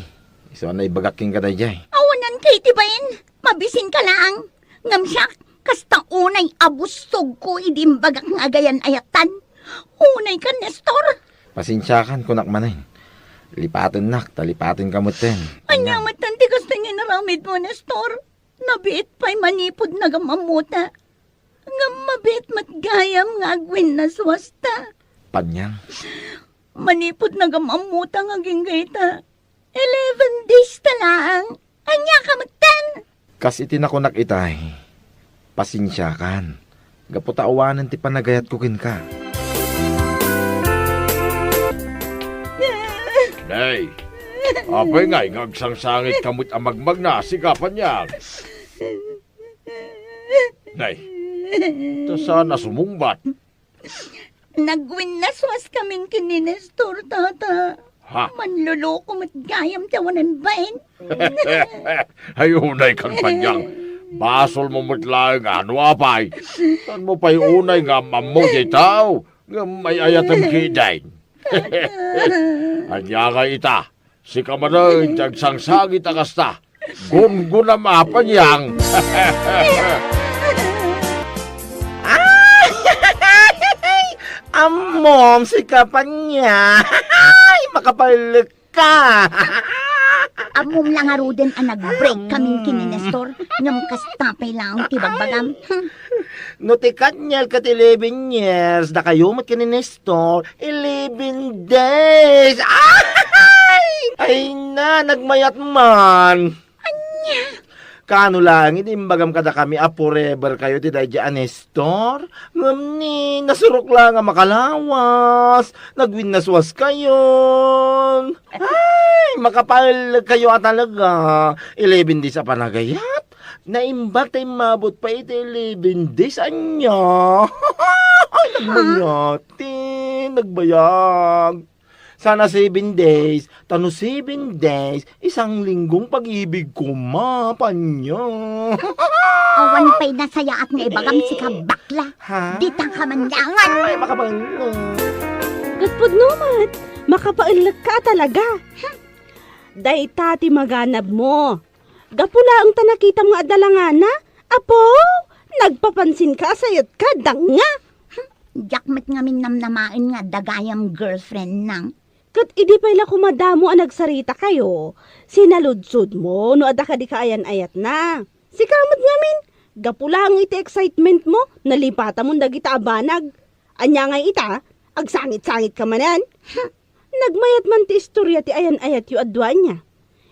Isu a naibagak kenka daydiay. Awanan ka iti bain, mabisin ka laeng. Ngem siak, kasta unay a busog ko idi imbagak nga agayan-ayatan. Unay ka, Nestor. Pasensiakan, kunak manen. Lipatennak, ta lipatenka metten. Ania metten ti kasta nga inaramidmo, Nestor? Nabiit pay manipud nagam-ammota. Ngem mabiit met gayam nga agwinnaswasta. Panyang. Manipud nagam-ammota nga agingga ita, eleven days ta laeng. Ania ka metten? Kas iti nakunak itay, pasensiakan, gapu ta awanen ti panagayatko kenka. Nay, apay ngay nga agsangsangitka met a magmagna, sika Panyang? Nay, ta saan a sumungbat? Nagwinnaswaskamin ken ni Nestor, tata. Ha? Manloloko met gayam ti awanan bain. Ay, unay kan Panyang. Basolmo met laeng a no apay. Saanmo pay unay nga am-ammo diay tao nga ay-ayatem ketdin. Ania ngay ita? Sika manen ti agsangsangit a kasta. Gumgunam a, Panyang. Ammom, sika Panyang. Makapaellek ka. Ammom la ngaruden a nag-break kamin ken ni Nestor, ngem kasta pay laeng ti bagbagam. Hmm. No ti Katniel ket eleven years, dakayo met ken ni Nestor, eleven days. Ay! Ay na, nagmayat man. Ania? Kano laeng idi imbagam kadakami a forever kayo ti daydi a Nestor? Ngem ni, nasurok laeng a makalawas. Nagwinnaswas kayon. Ay, makapaellek kayo a talaga. Eleven days a panagayat? Naimbag ta immabot pay iti eleven days, ania? Ay, nagmayat, ti, nagbayag. Sana seven days, ta no seven days, isang linggong pag-ibig koma, Panyang. Awan pay nasayaat nga ibagam, sika bakla. Ha? Dita ka man laengen. Ay, makapaellek. Ket pudno met, makapaellek ka talaga. Dayta ti maganabmo. Gapu laeng ta nakitam nga adda langana, apo, nagpapansinka a sayatka, danga. Diak met ngamin namnamaen nga adda gayam girlfriend nang. Ket idi pay la koma damo a nagsaritakayo, sinaludsodmo no adda kadi kaayan-ayatna. Sika met ngamin, gapu laeng iti excitementmo, nalipatamon dagita a banag. Ania ngay ita? Agsangit-sangit ka manen? Nagmayat man ti istorya ti ayan-ayatyo a dua ania.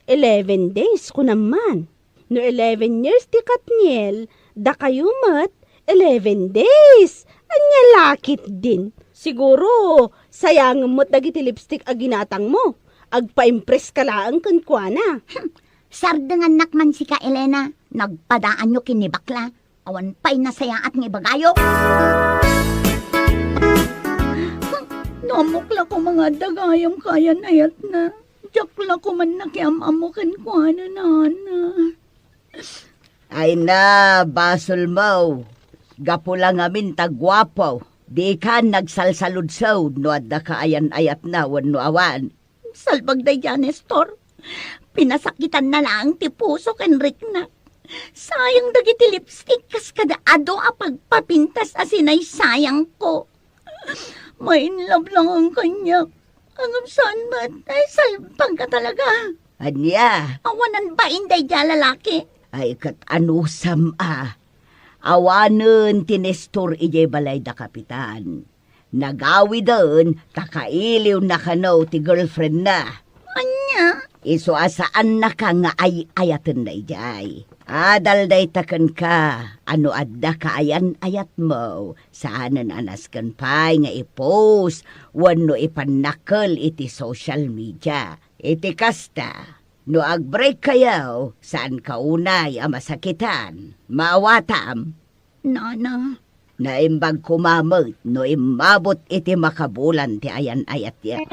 Eleven days, kunam man. No eleven years ti Katniel, dakayo met, eleven days. Ania la ketdin? Siguro, sayangem met dagiti lipstick a ginatangmo. Agpa-impress ka laeng kenkuana. Hmm, sardengannak man sika, Elena. Nagpadaanyo ken ni bakla. Awan pay nasayaat nga ibagayo. Hmm, no ammok la koma nga adda gayam kaayan-ayatna. Diak la koman nakiam-ammo kenkuana, nana. Ay na, basolmo. Gapu la ngamin ta guapo. Dikan nagsalsaludsod no adda kaayan-ayatna wenno awan. Salbag daydiay a Nestor. Pinasakitanna laeng ti pusok, Enric na. Sayang dagiti lipstick kas kada adu a pagpapintas a sinaysayangko. Main love lang ang kanya. Ngem saan met, ay, salbag ka talaga. Ania? Awanan bain daydiay a lalaki. Ay, ket anusam a. Awanen ti Nestor idiay balay da Kapitan. Nagawiden ta kailiwna kano ti girlfriendna. Ania? Isu a saannaka nga ay-ayaten daydiay. Adal dayta kenka a no adda kaayan-ayatmo, saanen a nasken pay nga i-post wenno ipannakkel iti social media. Iti kasta, no ag-break kayo, saanka unay a masakitan. Maawatam? Nana. Naimbag koma met no immabot iti makabulan ti ayan-ayatyo.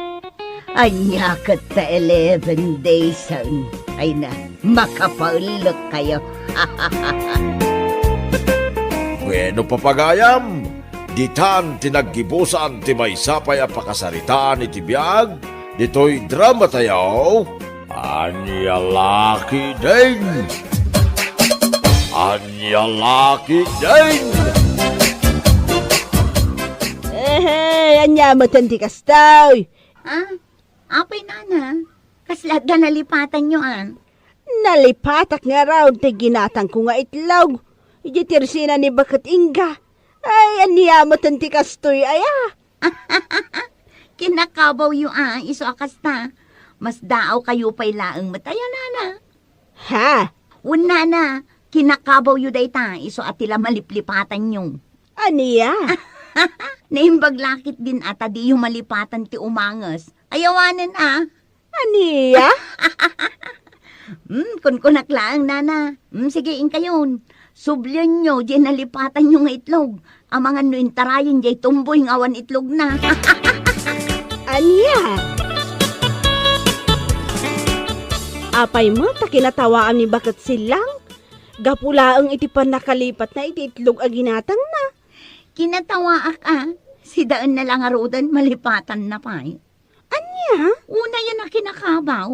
Ania ket ta eleven daysen? Ay na, makapaellek kayo. Bueno, papagayam, ditan ti naggibusan ti maysa pay a pakasaritaan iti biag ditoy drama tayo. Ania la ketdin? Ania la ketdin? Ehe, ania met ti kasta? Ah? Apay, nana? Kasla adda nalipatanyo, a? Nalipatak ngarud ti ginatangko nga itlog. Idiay tersina ni Baket Inga. Ay, ania metten ti kastoy, aya? Kinakabawyo, a, isu a kasta. Masdaawkayo pay laeng met aya, nana. Ha? Wen, nana, kinakabawyo dayta, isu a ti la maliplipatanyo. Ania? Naimbag la ketdin a ta diyo malipatan ti umanges. Ay awanen, a. Ania? Hmm, kunkunak laeng, nana. Hmm, sige, inkayon. Sublianyo diay nalipatanyo nga itlog. Amangan no intarayen diay tumboy nga awan itlogna. Ania? Apay met ta kinatawaam ni Baket Sillang? Gapu laeng iti pannakalipatna iti itlog a ginatangna. Kinatawaak, a. Sidaenna la ngaruden, malipatanna pay. Ania? Unayen a kinakabaw.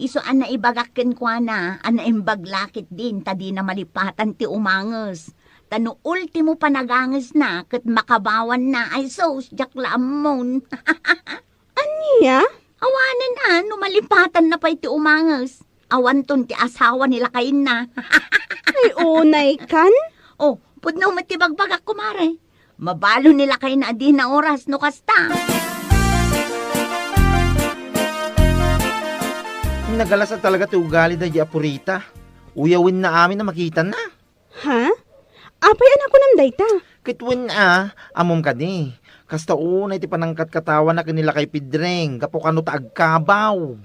Isu a naibagak kenkuana a naimbag la ketdin ta dina malipatan ti umanges. Ta no ultimo panagangesna ket makabawanna, ay sus, diak la ammon. Ania? Awanen a, no malipatanna pay ti umanges. Awanton ti asawa ni lakayenna. Ay, unay kan? Oh, pudno met ti bagbagak, kumare. Mabalo ni lakayna a dina oras no kasta. Nagalas a talaga ti ugali daydi a Purita. Uyawenna amin a makitana. Ha? Apay a nakunam dayta? Ket wen a, ammom kadi, kasta unay ti panangkatkatawana ken ni Lakay Pedreng gapu kano ta agkabaw.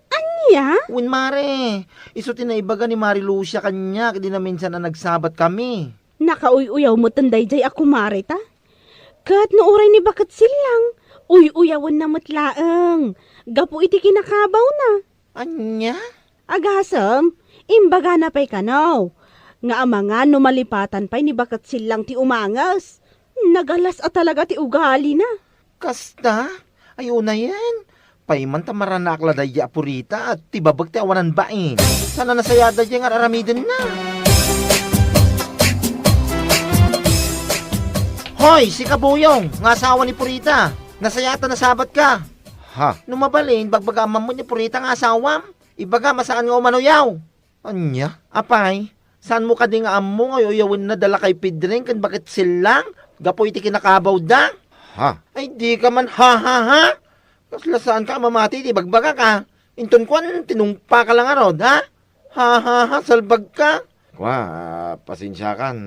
Ania? Wen, mare, isu ti naibaga ni Mari Lucia kaniak idi naminsan a nagsabat kami. Nakauy-uyaw metten daydiay a kumare ta. Ket no uray ni Baket Sillang, uy-uyawenna met laeng gapu iti kinakabawna. Ania? Agasem, imbagana pay kano nga amangan no malipatan pay ni Baket Sillang ti umanges. Nagalas a talaga ti ugalina. Kasta? Ay, unayen. Pay man ta maranaak la daydi a Purita, ti babek ti awanan bain. Saan a nasayaat daydi nga ar-aramidenna. Hoy, sika Buyong, nga asawa ni Purita. Nasayaat a nasabatka. Ha? No mabalin, bagbagaam met ni Purita nga asawam. Ibagam a saan nga umanoyaw. Ania? Apay, saanmo kadi nga ammo nga uyawenna da Lakay Pedreng ken Baket Sillang gapu iti kinakabawda? Ha? Ay, dika man ha, ha, ha? Kasla saanka a mamati iti bagbagak, a? Inton kuan, tinungpaka la ngarud, ha? Ha, ha, ha, salbagka. Kua, pasensiakan.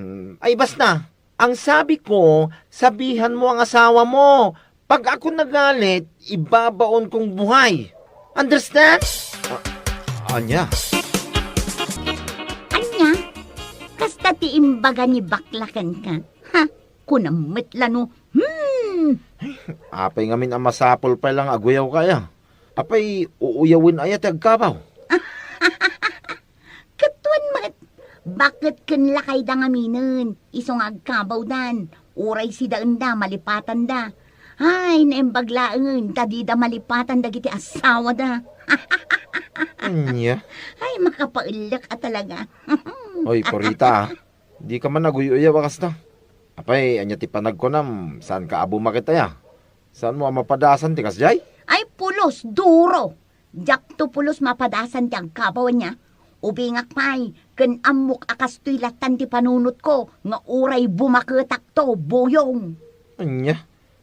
Ay, basta. Ang sabi ko, sabihan mo ang asawa mo. Pag ako nagalit, ibabaon kong buhay. Understand? A-, ania? Ania? Kasta ti imbaga ni bakla kenka. Ha? Kunam met la no. Hmm. Apay ngamin a masapul pay la nga aguyawka aya? Apay, uuyawen aya ti agkabaw? Ket wen met, baket ken lakayda ngaminen, isu nga agkabawdan, uray sidaenda, malipatanda. Ay, naimbag laengen ta dida malipatan dagiti asawada. Ania? Ay, makapaellek a talaga. Oy, Purita, a. Dika man aguy-uyaw a kasta. Apay, ania ti panagkunam, saanka a bumaket aya? Saanmo a mapadasan ti kasdiay? Ay, pulos, duro! Diakto pulos mapadasan ti agkabaw ania. Ubingak pay, ken ammok a kastoy lattan ti panunotko nga uray bumaketakto, Buyong. Ania?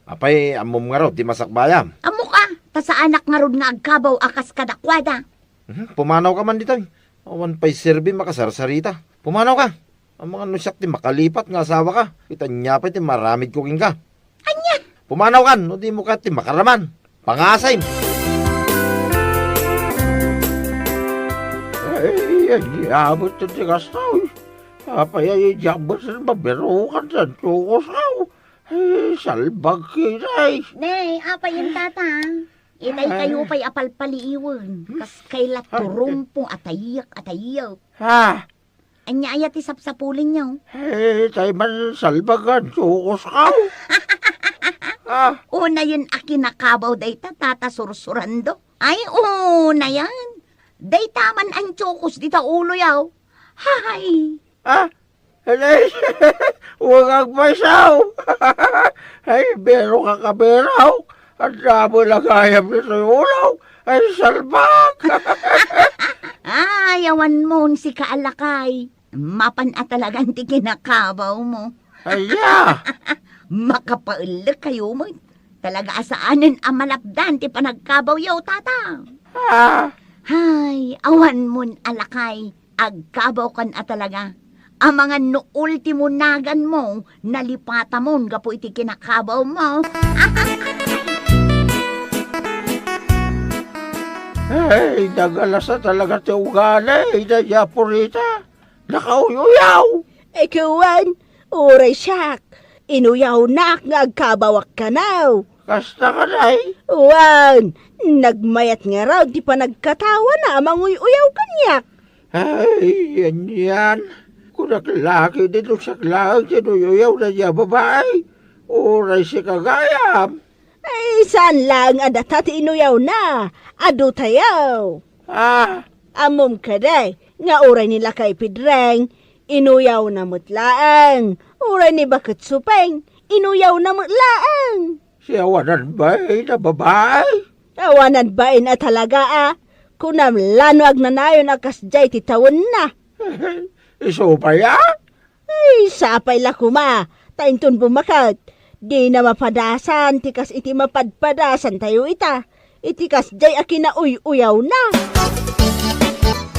Apay, ammom ngarud ti masakbayam? Ammok a, ta saanak ngarud nga agkabaw a kas kadakuada. Mhm, pumanawka man ditoy. Awan pay serbim a kasarsarita. Pumanawka. Amangan no siak ti makalipat nga asawaka, ket ania pay ti maaramidko kenka? Ania? Pumanawkan, no dimo kayat ti makaraman. Pangasim! Ay, ania met ti kasta, uy. Apay a diak met mabirukan ti antiokos, aw. Ay, salbag ketdi. Ne, apay yen, tata? Itay kayo pay a palpaliiwen. Kas kayla turumpo, atayek, atayek. Ha? Ania aya ti sapsapulenyo? Eh, tay man salbag nga antiokos, aw. Ah. Unayen a kinakabaw dayta, tata Sursurando. Ay, unayen. Dayta man antiokos dita uloyo. Hay! Ah, ay, wen agpayso. Ay, biruka, biruka. Adda met la gayam ditoy ulo. Ay, salbag! Ay, awan mon sika a lakay. Mapan a talagan ti kinakabawmo. Aya! Makapaellek kayo met. Talaga a saanen a malapdan ti panagkabawyo, tata. Ah! Hay, awan mon a lakay. Agkabawkan a talaga. Amangan no ultimo naganmo, nalipatamon gapu iti kinakabawmo. Ay, nagalasa talaga ti ugali, daydi a Purita. Nakauy-uyaw. Ikaw wen, uray siak, inuyawnak nga agkabawak kano. Kasta kadi? Wen, nagmayat ngarud ti panagkatawana a manguy-uyaw kaniak. Ay, anian. Kunak la ketdi no siak laeng ti inuy-uyaw daydi a babai. Uray sika gayam. Ay, saan laeng a data ti inuyawna. Adu tayo. Ah. Ammom kadi nga uray ni Lakay Pedreng, inuyawna met laeng. Uray ni Baket Supeng, inuyawna met laeng. Siya awanan bain a babai? Awanan bain a talaga a. Kunam la no agnanayon a kasdiay ti tawenna. Isu pay a? Ay, sapay la koma, ta inton bumaket, dina mapadasan ti kas iti mapadpadasantayo ita, iti kasdiay a kinauy-uyawna.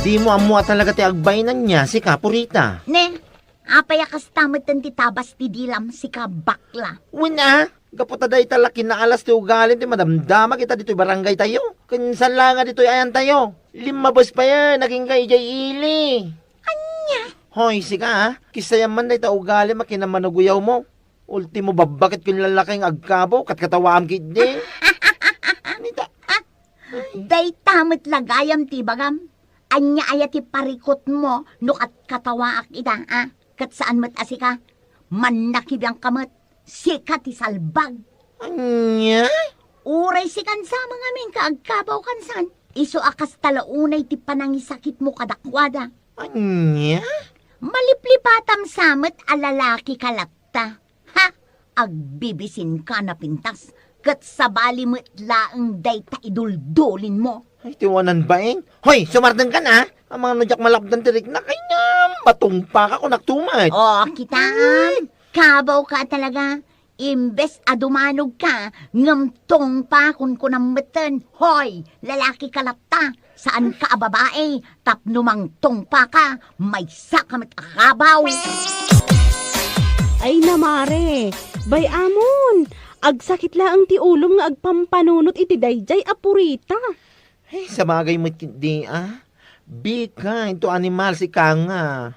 Dimo ammo a talaga ti agbainanna, sika, Purita. Ne, apay a kasta metten ti tabas ti dilam, sika, bakla? Wen a, gapu ta dayta la kinaalas ti ugalim ti madamdamak ita ditoy barangaytayo. Ken saan la nga ditoy ayantayo. Limmabes payen, agingga idiay ili. Ania? Hoy, sika, a. Kisayam man dayta ugalim a kinammanuguyawmo. Ultimo, babbaket ken lalaki nga agkabaw, katkatawaam ketdi. Nita. Dayta met la gayam ti ibagam. Ania aya ti parikutmo no katkatawaak ida, a? Ket saan met a sika. Mannakibiangka met. Sika ti salbag. Ania? Uray sikan sa mangamin ka agkabaw kansan. Isu a kasta la unay ti panangisakitmo kadakuada. Ania? Maliplipatam sa met a lalaki ka latta. Ha? Agbibisinka napintas, ket sabali met laeng dayta iduldulinmo. Ay, ti wanan bain. Hoy, sumardengkan a! Amangan no diak malapdan ti riknak, ay ngem, matungpaka kunak tumet. O, kitam. Ay. Kabawka talaga. Imbes a dumanogka, ngem tungpa kunkunam metten. Hoy, lalaki ka latta, saanka a babai, tapno mangtungpaka, maysaka met a kabaw. Ay na, mare, bay-amon, agsakit laeng ti ulom nga agpampanunot iti daydiay a Purita. Ay, sabagay met ketdi a. Bika, into animal sika nga.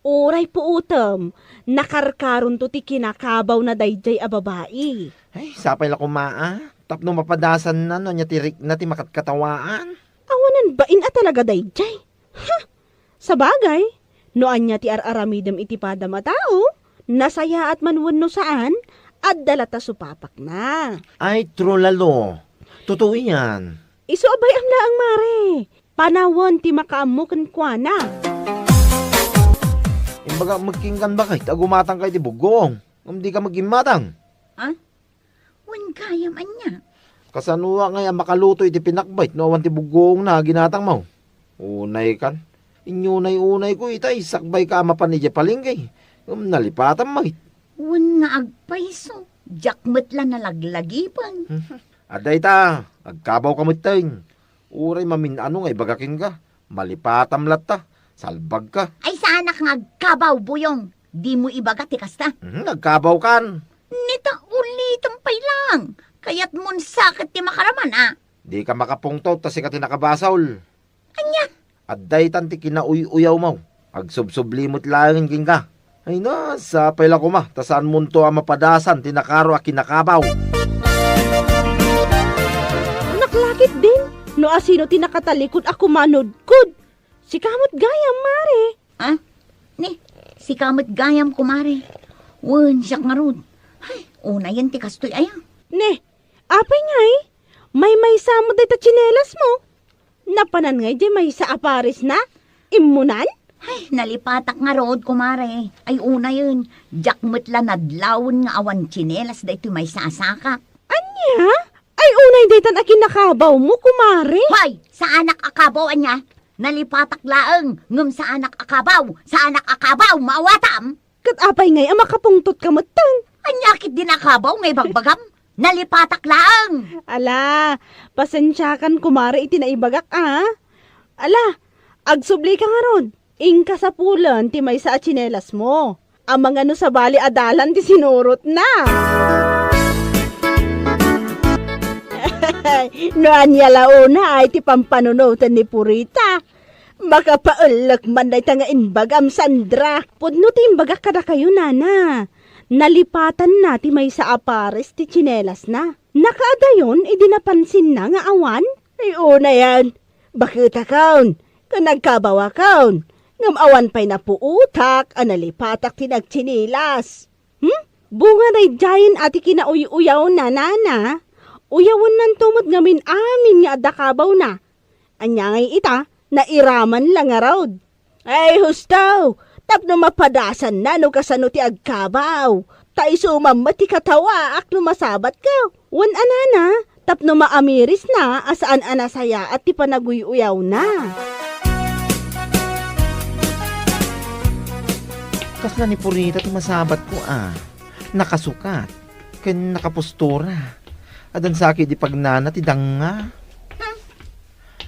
Uray puotem, nakarkaronto ti kinakabawna daydiay a babai. Ay, sapay la koma a, tapno mapadasanna no ania ti rikna ti makatkatawaan. Awanan bain a talaga daydiay. Ha! Sabagay, no ania ti ar-aramidem iti padam a tao, nasayaat man wenno saan, adda latta supapakna. Ay, true, Lalo. Totoo yan. Isu a bay-am laeng, mare. Panawen ti makaammo kenkuana. Imbagak met kenka, baket, a gumatangka iti buggoong, ngem dika met gimmatang. A? Wen gayam ania? Kasanoak ngay a makaluto iti pinakbet no awan ti buggoongna a ginatangmo? Unaykan. Inyunay-unayko ita, isakbayka a mapan idiay palengke. Ngem nalipatam met. Wen nga agpayso, diak met la nalaglagipen. Adda ita, agkabawka metten. Uray mamin-ano nga ibaga kenka, malipatam latta, salbagka. Ay, saanak nga agkabaw, Buyong. Dimo ibaga ti kasta. Mhm, agkabawkan. Nita, ulitem pay lang. Kayatmon sa ket ti makaraman, a? Dika makapungtot ta sika ti nakabasol. Ania? Adda itan ti kinauy-uyawmo. Agsubsubli met laengen kenka. Ay na, sapay la koma, ta saanmonto a mapadasan ti nakaro a kinakabaw. Naklakit din, no asino ti nakatalikod a kumanudkod. Sika met gayam, mare. A? Ni, sika met gayam, kumare. Wen, siak ngarud. Ay, unayen ti kastoy aya. Ni, apay ngay? Maymaysa met dayta tsinelasmo. Napanan ngay diay maysa a paresna? Immunan? Ay, nalipatak ngarud, kumare. Ay, unayen, diak met la nadlawen nga awan tsinelas daytoy maysa a sakak. Ania? Ay, Unay daytan a kinakabawmo, kumare. Hoy! Saanak a kabaw, ania? Nalipatak laeng, ngem saanak a kabaw, saanak a kabaw, maawatam? Ket apay ngay a makapungtotka metten? Ania ketdin a kabaw nga ibagbagam? Nalipatak laeng. Ala, pasensiakan, kumare, iti naibagak, a. Ala, agsublika ngarud. Inka sapulen ti maysa a tsinelasmo. Amangan no sabali a dalan ti sinurotna. No ania la unay ti pampanunoten ni Purita, makapaellek man dayta nga imbagam, Sandra. Pudno ti imbagak kadakayo, nana. Nalipatanna ti maysa a pares ti tsinelasna. Nakaadayon idi napansinna nga awan. Ay, unayen, baketakon, ken nagkabawakon, ngem awan pay napuotak a nalipatak ti nagtsinilas. Hmm? Bunga daydiayen a ti kinauy-uyawna, nana. Uyawennanto met ngamin amin nga adda kabawna. Ania ngay ita, nairaman la ngarud. Ay, husto! Tapno mapadasanna no kasano ti agkabaw. Ta isu man met ti katawaak no masabatko. Wen a, nana, tapno maamirisna a saan a nasayaat ti panaguy-uyawna. Kasla ni Purita ti masabatko, a. Nakasukat ken nakapostura. Addan sa ketdi pagnana ti danga. Hmm.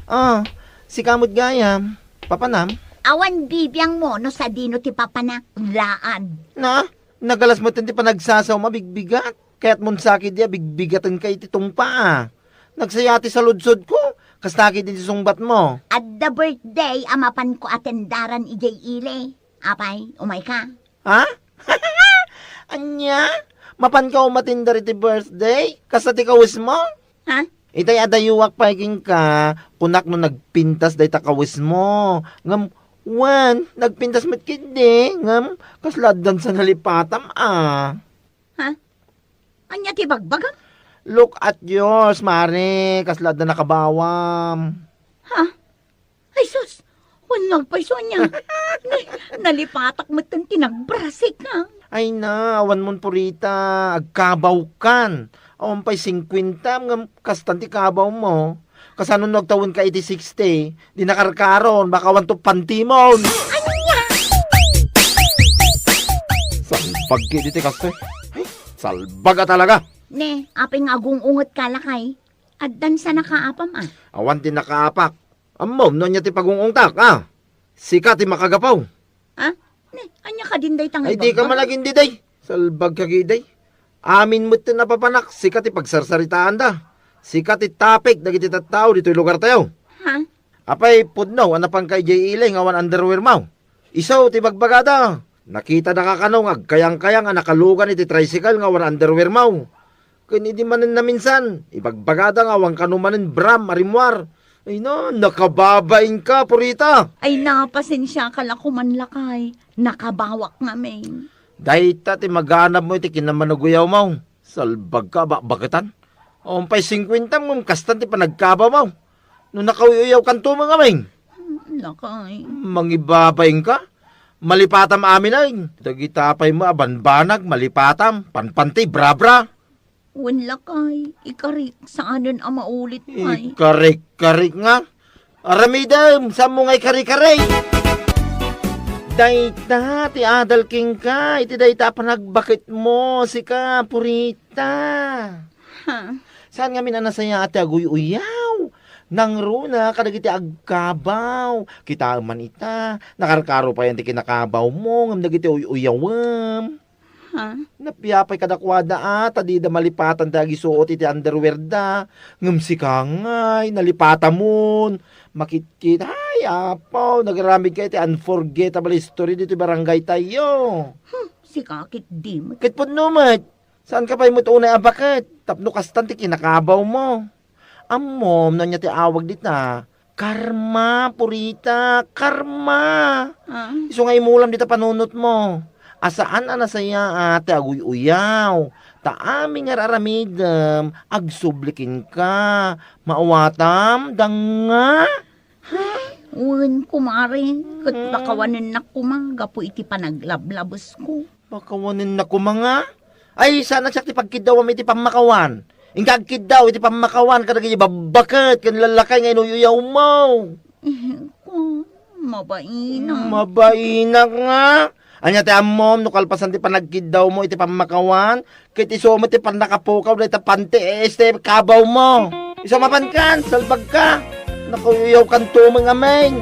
Ah, sika met gayam. Papanam? Awan bibiangmo no sadino ti papana. Laan. Na, nagalas metten ti panagsasawmo a bigbigat. Kayatmon sa ketdi a bigbigatenka iti tungpa, a. Nagsaya ti saludsodko. Kasta ketdi ti sungbatmo. Adda birthday a mapanko a tendaran idiay ili. Apay, umayka? Ha? Ania? Mapanka umatindar iti birthday? Kasta ti kawesmo? Ha? Itay a dayuak pay kenka, kunak no nagpintas dayta kawesmo. Ngem, wen, nagpintas met ketdi. Ngem, kasla addan sa nalipatam, a. Ha? Ania ti bagbagam? Look at yours, mare. Kasla adda nakabawam. Ha? Ay, sus! Wen nagpayso ania. Ni, nalipatak metten ti nagbrasik, a. Ay na, awan mon Purita, agkabawkan. Awan pay singkuenta, ngem kastan ti kabawmo. Kasano no agtawenka iti sixty, di nakarkaron, baka awan to pantimon. Ania? Salbag ketdi ti kastoy. Ay, salbag a talaga. Ne, apay nga agung-ungetka, lakay? Addan sa nakaapam, a. Awan ti nakaapak. Ammom no ania ti pagungungtak, a? Sika ti makagapu. Ha? Ne, ania kadin dayta nga ibagbag? Ay, dika man agin diday. Salbagka ketdi. Amin metten a papanak, sika ti pagsarsaritaanda. Sika ti topic dagiti tattao ditoy lugartayo. Ha? Apay, pudno a napanka idiay ili nga awan underwearmo? Isu ti bagbagada. Nakitada ka kano nga agkayangkayang a nakalugan iti tricycle nga awan underwearmo. Ken idi manen naminsan, ibagbagada nga awan kano manen bram a rimmuar. Ay na, nakababainka, Purita! Ay na, pasensiaka la koman, lakay. Nakabawak ngamin. Dayta ti maganabmo iti kinammanaguyawmo. Salbagka a bakbaketan. Awan pay singkuentam ngem kastan ti panagkabawmo. No nakauy-uyawkanto met ngamin. Hmm, lakay. Mangibabainka? Malipatam amin ay. Dagita pay met a banbanag, malipatam, panpanti, brabra. Wen lakay, ikarik, saanen a maulit pay. Ikarik-karik nga. Aramidem, saanmo nga ikarik-karik? Dayta ti adal kenka, iti dayta a panagbaketmo, sika, Purita. Ha? Saan ngamin a nasayaat ti aguy-uyaw? Nangruna kadagiti agkabaw. Kitaem man ita, nakarkaro payen ti kinakabawmo, ngem dagiti uy-uyawem. Ha? Napia pay kadakuada a, ta dida malipatan ti agisuot iti underwear da. Ngem sika ngay, nalipatamon. Makitkit, ay, apo, nagaramidka iti unforgettable history ditoy barangay tayo. Hmm, sika ketdi met. Ket pudno met, saanka pay met unay a baket, tapno kastan ti kinakabawmo. Ammom no ania ti awag dita? Karma, Purita, karma. Ah. Isu nga imulam dita panunotmo. A saan a nasayaat ti aguy-uyaw. Ta amin nga ar-aramidem, agsubli kenka. Maawatam, danga? Wen, kumare, ket Mm. bakawanennak koma gapu iti panaglablabesko. Bakawanennak koma nga? Ay, saan a siak ti pagkiddawam iti pammakawan. Inka agkiddaw iti pammakawan kadagiti babbaket ken lallakay nga inuyuyawmo. Eh, ko, mabainak. Mabainak nga. Ania ti ammom no kalpasan ti panagkiddawmo iti pammakawan, ket isu met ti pannakapukaw dayta panti, eh, este kabawmo. Isu mapankan, salbagka. Nakuyuyawkanto met ngamin.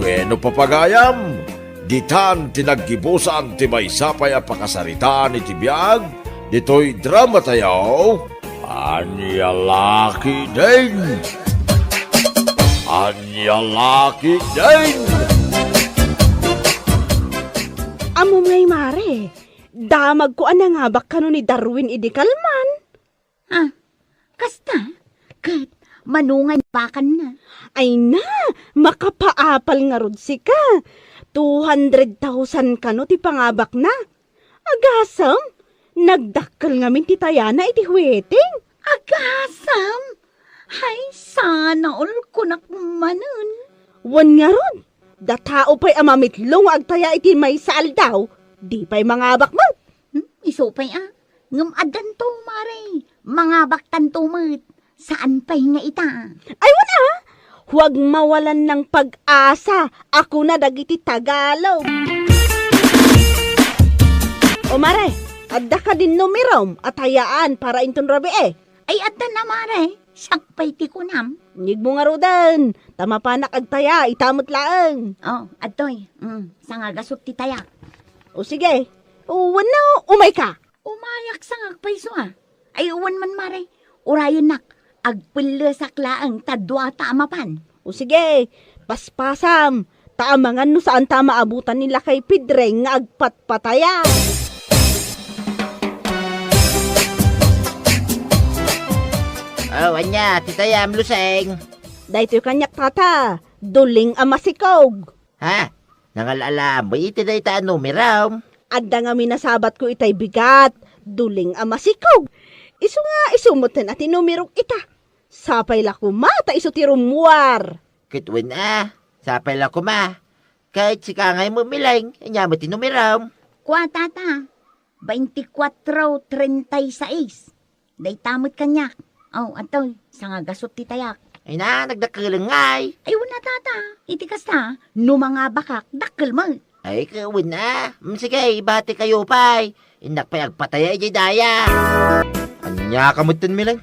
Bueno, papagayam, ditan ti naggibusan ti maysa pay a pakasaritaan iti biag ditoy dramatayo. Ania la ketdin? Ania la ketdin? Ammom ngay, Mare, damagko a nangabak kano ni Darwin idi kalman. Ah, kasta? Ket mano nga imbakanna? Ay na, makapaapal ngarud sika. Two hundred thousand kano ti pangabakna. Agasem, nagdakkel ngamin ti tayana iti huweting. Agasem? Ay, sana all kunak manen. Wen ngarud, da tao pay a mamitlo nga agtaya iti maysa aldaw, di pay mangabak met. Hmm, isu pay a. Ngem addanto, Mare. Mangabaktanto met. Saan pay nga ita? Ay, wen a! Huwag mawalan ng pag-asa, a kuna dagiti Tagalog. O, Mare, adda kadin numerom a tayaan para inton rabii? Ay, adda na, Mare. Siak pay ti kunam. Inyegmo ngaruden, ta mapanak agtaya, ita met laeng. Oh, adtoy. Mm, sangagasut ti tayak. O, sige. O, wenno, umayka. Umayak sangak pay isu a. Ay, wen man, Mare. Urayennak, agpellesak laeng ta duata a mapan. O sige, paspasam. Ta amangan no saanta a maabutan ni Lakay Pidring nga agpatpataya. Oh, ania, ti tayam, Luseng? Daytoy kaniak, tata. Duling a masikog. Ha? Nangal-alam mo iti dayta a numerom? Adda ngamin a sabatko itay bigat, duling a masikog. Isu nga, isu metten a ti numerok ita. Sapay la koma ta isu ti rummuar. Ket wen a, sapay la koma. Ket sika ngay met, Mileng, ania met ti numerom? Kua, tata, veinticuatro treinta y seis. Dayta met kaniak. Oh, adtoy, sangagasut ti tayak. Ay na, nagdakkel ngay. Ay, wen a, tata. Iti kasta, no mangabakak, dakkel met. Ay, wen a. Mm, sige, ibati kayo pay. Innak pay agpataya idiay daya. Ania ka metten, Mileng?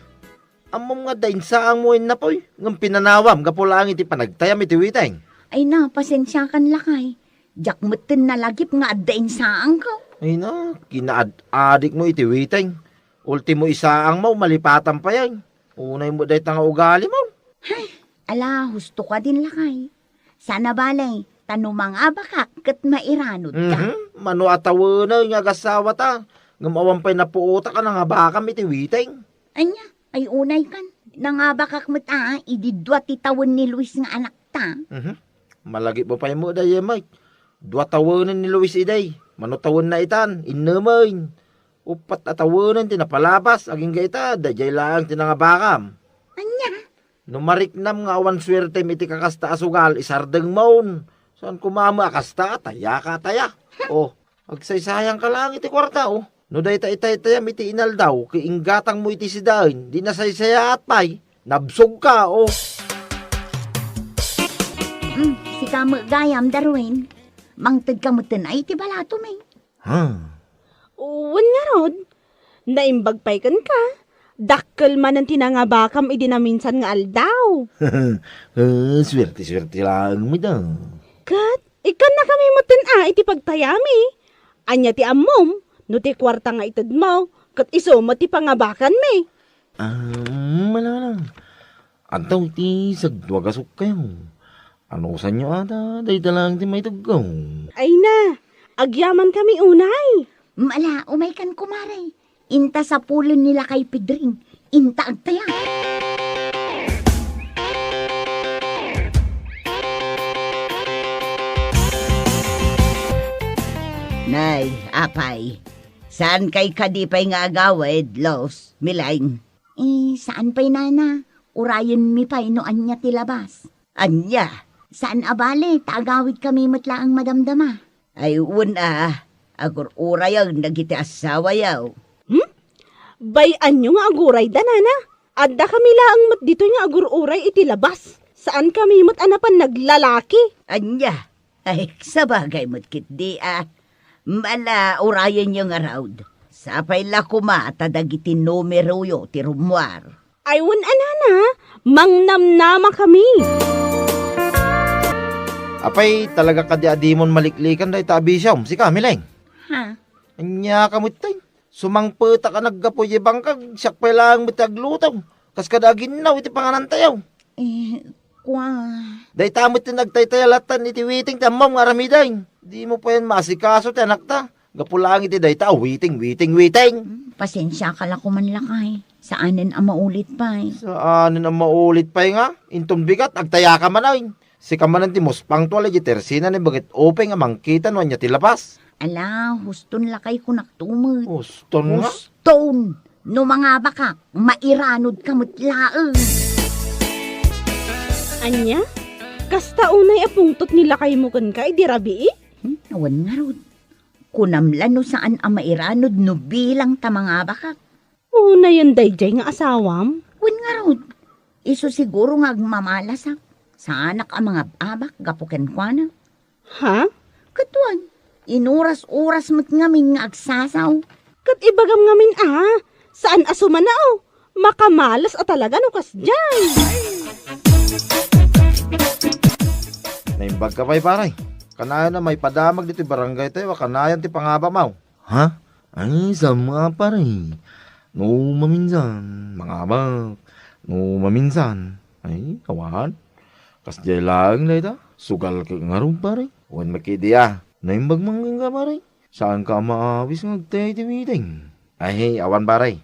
Ammom nga adda insaangmo innapoy, ngem pinanawam gapu laeng iti panagtayam iti witeng. Ay na, pasensiakan, lakay. Diak metten nalagip nga adda insaangko. Ay na, kinaad-adikmo iti witeng. Ultimo isaangmo, malipatan pay ay. Unay met dayta nga ugalimo. Ay, ala, husto ka din, lakay. Sana bale, ta no mangabakak ket mairanudka. Mhm. Mano a tawenen nga agasawata, ngem awan pay napuotak a nangabakam iti witeng. Ania, ay unay kan. Nangabakak met a, idi dua ti tawen ni Luis nga anakta. Mhm. Malagipmo pay met dayta met. Dua tawenen ni Luis idi. Mano tawenna itan, innemen. Uppat a tawenen ti napalabas, agingga ita, daydiay laeng ti nangabakam. Ania? No mariknam nga awan suertem iti kakasta a sugal, isardengmon. Saan koma met a kasta, taya ka, taya. Oh, agsaysayang ka laeng iti kuarta, oh. No dayta itaytayam iti inaldaw, ket inggatangmo iti sidaen, di nasaysayaat pay, nabsog ka, oh. Hmm, sika met gayam, Darwin. Mangted ka metten ay iti balatom, eh. Ha? Wen ngarud, naimbag pay kenka. Dakkel manen ti nangabakam idi naminsan nga aldaw. Ah, suerte-suerte laeng met a. Ket, ikkannakami metten a iti pagtayami. Ania ti ammom, no ti kuarta nga itedmo, ket isu met ti pangabakanmi? Ah, mm, ala, ala. Adda iti sagdua gasukkayo. Anusanyo ata, dayta laeng ti maitedko. Ay na, agyamankami unay. Mala, umaykan, kumare. Inta sapulen ni Lakay Pedring. Inta agtaya. Nay, apay, saan kay kadi pay nga agawid, Los, Milaing? Eh, saan pay, nana? Urayenmi pay no ania ti labas. Ania? Saan a bale, ta agawidkami met laeng madamdama. Ay, wen a, agur-urayen dagiti assawayo. Hmm? Bay-anyo nga agurayda, nana. Adda kami laeng met ditoy nga agur-uray iti labas. Saan kami met a napan naglalaki. Ania? Ay, sabagay met ketdi a. Mala, urayenyo ngarud. Sapay la koma ta dagiti numeroyo ti rummuar. Ay, wen a, nana, mangnamnama kami. Apay, talaga kadi a dimon maliklikan dayta a bisiom, sika, Mileng? Ha? Ania ka met tay? Sumangpetak a naggapu iti bangkag, siak pay laeng met ti agluto. Kas kada aginnaw iti panganantayo. Eh, kua. Dayta met ti nagtaytaya lattan iti witing ti ammom nga aramiden. Dimo payen maasikaso ti anakta. Gapu laeng iti dayta a witing, witing, witing. Hmm, pasensiaka la koman, lakay. Saanen a maulit pay. Saanen a maulit pay nga? Inton bigat, agtayaka manen. Sika manen ti muspangto a lay di tersina ni Bagit Upeng a mangkita no ania ti labas. Ala, huston lakay kunak tumet. Huston nga? Huston! No mangabakak, mairanodka met laeng. Ania? Kasta unay a pungtot ni lakaymo kenka idi rabii? Hmm, awan ngarud. Kunam la no saan a mairanod no bilang ta mangabakak. Unayen daydiay nga asawam? Wen ngarud, isu siguro nga agmamalasak. Saanak a mangab-abak gapu kenkuana. Ha? Ket wen, inuras-uras met ngamin nga agsasaw. Ket ibagam ngamin a, saan a sumanao. Makamalas a talaga no kasdiay. Naimbag ka pay, pare. Kanayon a maipadamag ditoy barangay tayo a kanayon ti pangabamaw. Ha? Ay, sama, pare. No maminsan, mangabak. No maminsan, ay, awan. Kasdiay laeng dayta. Sugal ka ngarud, pare. Wen met ketdi a. Naimbag man kenka, pare. Saanka a maawis nga agtay ti meeting? Ay, awan, pare.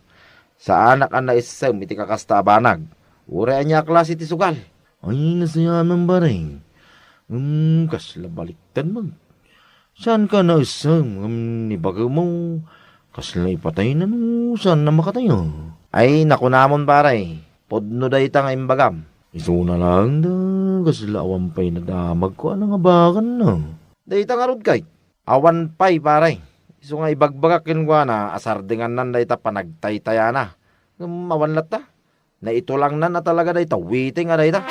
Saanak a naissem iti kakasta a banag. Uray ania a klase ti sugal. Ay, nasayaat man, pare. Hmm, kasla baliktad man. Saanka naissem ngem ni bagemo, kasla ipatayna no saan a makataya? Ay, nakunamon, pare, pudno dayta nga imbagam. Isuna laeng da, kasla awan pay nadamagko a nangabakanna. Dayta ngarud kay, awan pay, pare. Isu nga ibagbagak kenkuana a sardengnan dayta panagtaytayana. Ngem awan latta. Naitulangnan a talaga dayta witing a dayta.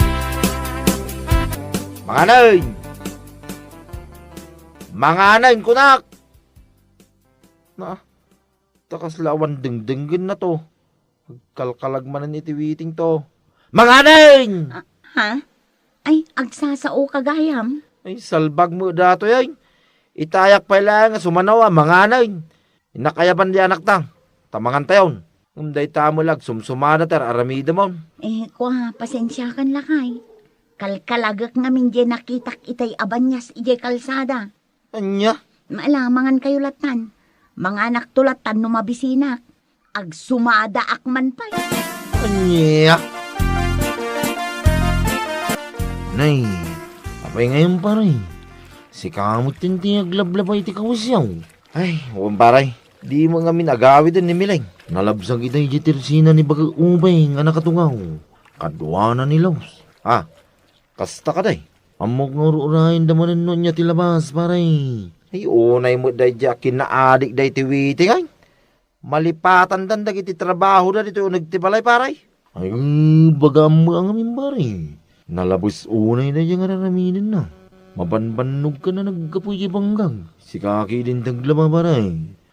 Manganay! Manganay, kunak! Na, ta kasla awan dengdenggenna to. Agkalkalag manen iti witing to. Manganay! Ah, ha? Ay, agsasaoka gayam? Ay, salbag met datoy, ay. Itayak pay laeng nga sumanaw a manganay. Innak ayaban di anakta, ta mangantayon. Ngem dayta met la agsumsumada ti ar-aramidemon. Eh, kua, pasensiakan lakay. Kalkalagek ngamin diay nakitak itay a banias idiay kalsada. Ania? Maala, mangankayo lattan. Manganakto lattan no mabisinak. Agsumadaak man pay. Ania? Nay, apay ngayon, pare? Sika met ti aglablaba iti kawisyo. Ay, wen, pare, dimo ngamin agawiden ni Mileng. Nalabsag itay di tersina ni Bagak Ubay nga nakatungaw. Kaduana ni Laos. Ah, kasta kadi? Ammok nga ur-urayenda manen no ania ti labas, pare. Ay, unay met daydi a kinaadik daydi witing, ay. Malipatandan dagiti trabahoda ditoy uneg ti balay, pare. Ay, bagam met a ngamin, pare. Nalabes unay daydi nga ar-aramidenna. Mabanbannogkan a naggapu iti bangkag. Sika ketdin ti aglaba, pare.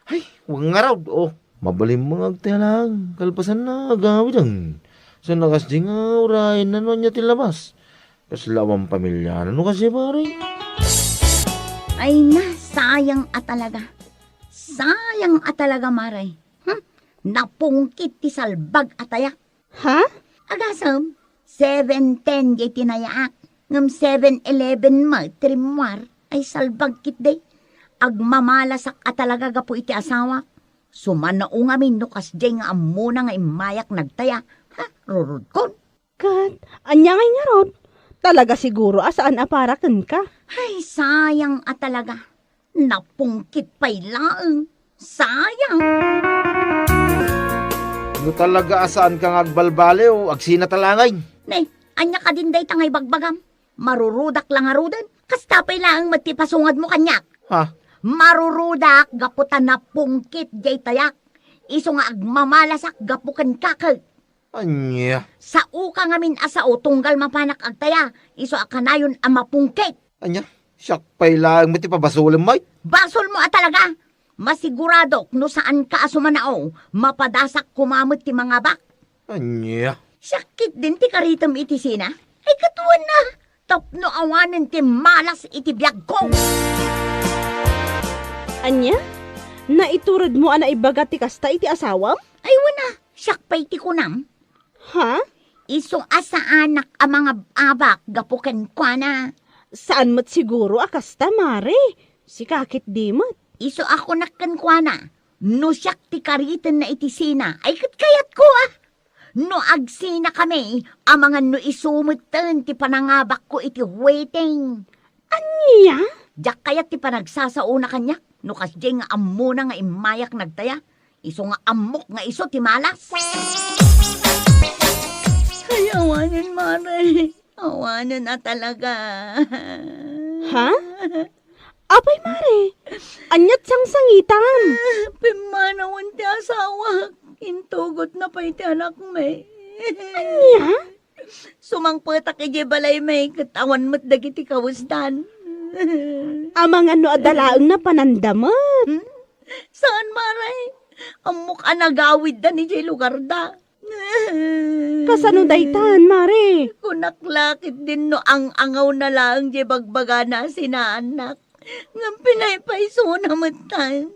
Ay, wen ngarud, oh. Mabalin met nga agtaya laeng, kalpasanna, agawiden. Saan a kasdi nga urayenna no ania ti labas. Kasla awan pamiliana no kasdi, pare. Ay na, sayang a talaga. Sayang a talaga, mare. Hmm? Napungkit ti salbag a tayak. Ha? Agasem, seven ten diay tinayaak, ngem seven eleven met ti rimmuar. Ay, salbag ketdi. Agmamalasak a talaga gapu iti asawak. Sumanao ngamin no kasdiay nga ammona nga immayak nagtaya. Ha? Rurodkon. Ket, ania ngay ngarud? Talaga siguro a saan a para kenka. Ay, sayang a talaga. Napungkit pay laeng. Sayang. No talaga a saanka nga agbalbaliw, agsina ta laeng. Ne, ania kadin dayta nga ibagbagam? Marurudak la ngaruden? Kasta pay laeng met ti pasungadmo kaniak. Ha? Marurudak gapu ta napungkit diay tayak. Isu nga agmamalasak gapu ken kakek. Ania? Saoka ngamin a sao tunggal mapanak agtaya, isu a kanayon a mapungkit. Ania? Siak pay laeng met ti pabasolem, May? Basolmo a talaga! Masiguradok no saanka a sumanao, mapadasak koma met ti mangabak. Ania? Siak ketdin ti karitem iti sina? Ay, katuan na! Tapno awanen ti malas iti biagko! Ania? Naituredmo a naibaga ti kasta iti asawam? Ay, wen a, siak pay ti kunam. Ha? Isu a saanak a mangab-abak gapu kenkuana. Saan met siguro a kasta, Mare. Sika ketdi met. Isu a kunak kenkuana, no siak ti karitenna iti sina, ay ket kayatko, a. No agsinakami, amangan no isu metten ti panangabakko iti wedding. Ania? Diak kayat ti panagsasaona kaniak, no kasdiay nga ammona nga immayak nagtaya. Isu nga ammok nga isu ti malas. Ay, awanen, Mare. Awanen a talaga. Ha? Apay, Mare? Aniat sangsangitam? Pimmanawen ti asawak. Intugotna pay ti anakmi. Ania? Sumangpetak idiay balaymi ket awan met dagiti kawesdan. Amangan no adda laeng napananda met. Hmm? Saan, Mare? Ammok a nagawiddan idiay lugarda. Kasano daytan, Mare? Kunak la ketdin no ang-angawna laeng diay bagbagana a sinaannak. Ngem pinaypaysona metten.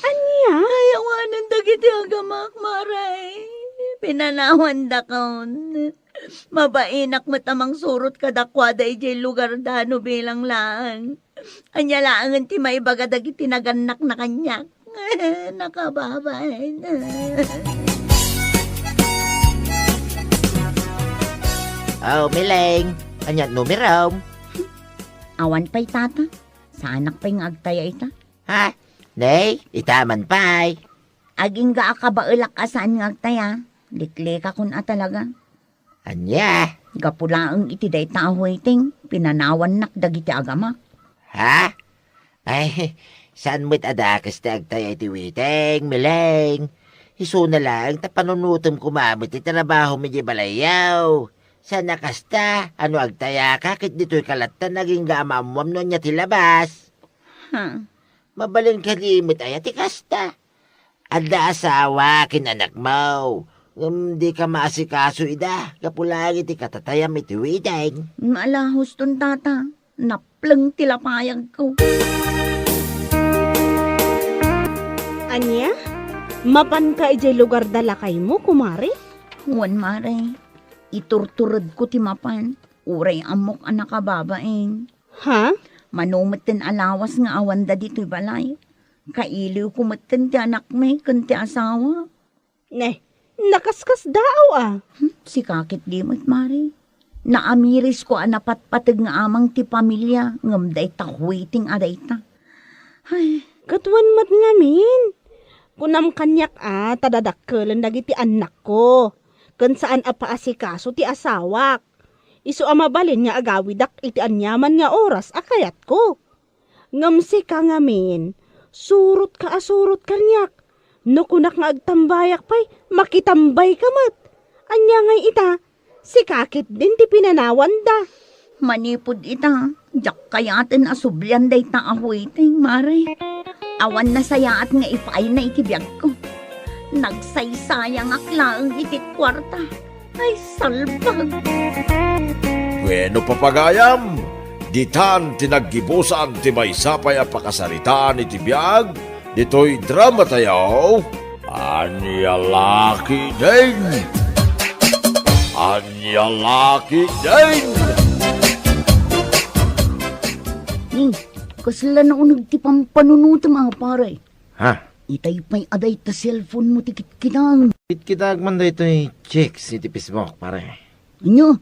Ania? Ay, awanen dagiti agamak, Mare. Pinanawandakon. Mabainak met a mangsurot kadakuada idiay lugarda no bilang laeng. Ania laengen ti maibaga dagiti nagannakna kaniak? Nakababain. Oh, Mileng, aniat numerom? Awan pay, Tata. Saanak pay nga agtaya ita. Ha? Nay, ita man pay. Agingga a kabaelak a saan nga agtaya. Liklikakon a talaga. Ania? Gapu laeng iti dayta a wedding, pinanawannak dagiti agamak. Ha? Ay, saan met a dakes ti agtaya iti wedding, Mileng? Isuna laeng ta panunutem koma met ti trabahom idiay balayyo. Saan a kasta, a no agtayaka ket ditoyka latta nagingga a maammuam no ania ti labas. Ha? Mabalin kadi met aya ti kasta? Adda asawa ken anakmo, ngem dika maasikaso ida gapu laeng iti katatayam iti wedding. Alahuston, Tata. Napleng ti lapayagko. Ania? Mapanka idiay lugarda lakaymo, kumare? Wen, Mare. Iturturedko ti mapan. Uray ammok a nakababain. Ha? Mano metten a lawas nga awanda ditoy balay. Kailiwko metten ti anakmi ken ti asawa. Ne, nakaskasdaaw a. Hmm, sika ketdi met, Mare. Naamirisko a napatpateg nga amang ti pamilia ngem dayta wedding a dayta. Ay. Ket wen met ngamin. Kunam kaniak a ta dadakkelen dagiti annakko, ken saan a paasikaso ti asawak. Isu a mabalin nga agawidak iti aniaman nga oras a kayatko. Ngem sika ngamin, surotka a surot kaniak. No kunak nga agtambayak pay, makitambayka met. Ania ngay ita? Sika ketdin ti pinanawanda. Manipud ita, diak kayaten a sublian dayta a wedding, Mare. Awan nasayaat nga ipaayna iti biagko. Nagsaysayangak laeng iti kuarta. Ay, salbag! Bueno, papagayam, ditan ti naggibusan ti maysa pay a pakasaritaan iti biag ditoy dramatayo, Ania La Ketdin? Ania La Ketdin? Ni, kasla nauneg ti pampanunotem a, pare. Ha? Itay pay a dayta cellphone mo ti kitkitang. Kitkitag man daytoy chicks iti Facebook, pare. Ania?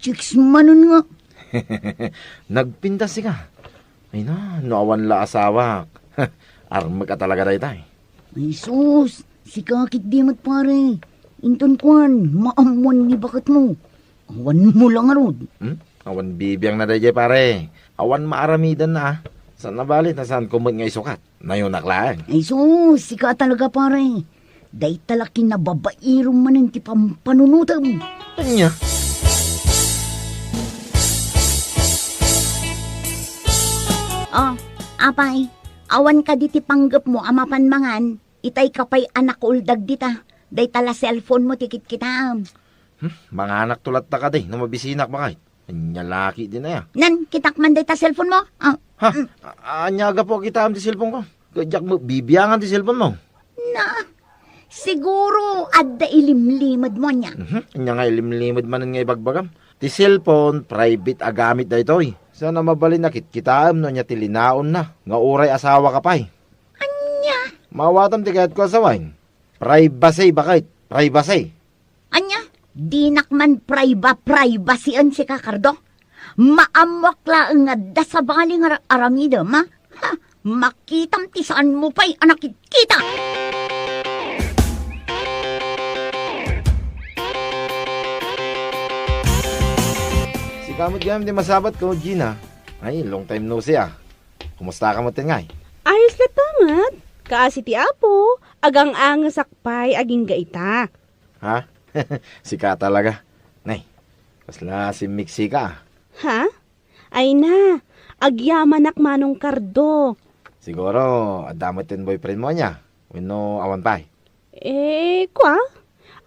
Chicks manen nga. Nagpintas sika. Ay na, no awan la asawak. Armek a talaga daytay. Ay sus, sika ketdi met, pare. Inton kuan, maammuan ni baketmo. Awan mo la ngarud. Hmm? Awan bibiangna daydiay, pare. Awan maaramidanna, a. Saan a bali ta saanko met nga isukat. Nayunak laeng. Ay sus, sika talaga, pare. Dayta la kinababairom manen ti pampanunotem. Ania? Oh, apay, awan kadi ti panggepmo a mapan mangan, itay ka pay a nakuldad dita. Dayta la cellphone mo ti kitkitaem. Hmm, manganakto latta kadi no mabisinak, baket. Ania la ketdin aya? Nan, kitak man dayta cellphone mo. Ah, Ha? mm. A-, ania gapu a kitaem ti cellphone ko? Ket diak met bibiangan ti cellphone mo. Na, siguro adda ilimlimed mo ania. Mhm. Ania nga ilimlimed manen nga ibagbagam? Ti cellphone, private a gamit daytoy. Saan a mabalin a kitkitaem no ania ti linaonna nga uray asawa ka pay. Ania? Maawatam ti kayatko a sawen. Privacy, baket. Privacy. Ania? Dinak man priba-pribasyen sika, Cardo. Maammoak laeng nga adda sabali nga ar-, aramidem, ha? Ha? Makitam ti saanmo pay a nakitkita. Sika met gayam ti masabatko, Gina. Ay, long time no see, ah. Kumusta ka met ngay? Ayos latta met. Kaasi ti Apo, agang-angesak pay agingga ita. Ha? Sika talaga. Nay, kasla simmiksi ka. Ha? Ay na, agyamanak, Manong Cardo. Siguro, adda met ti boyfriend mo ania? Wenno awan pay? Eh, kua?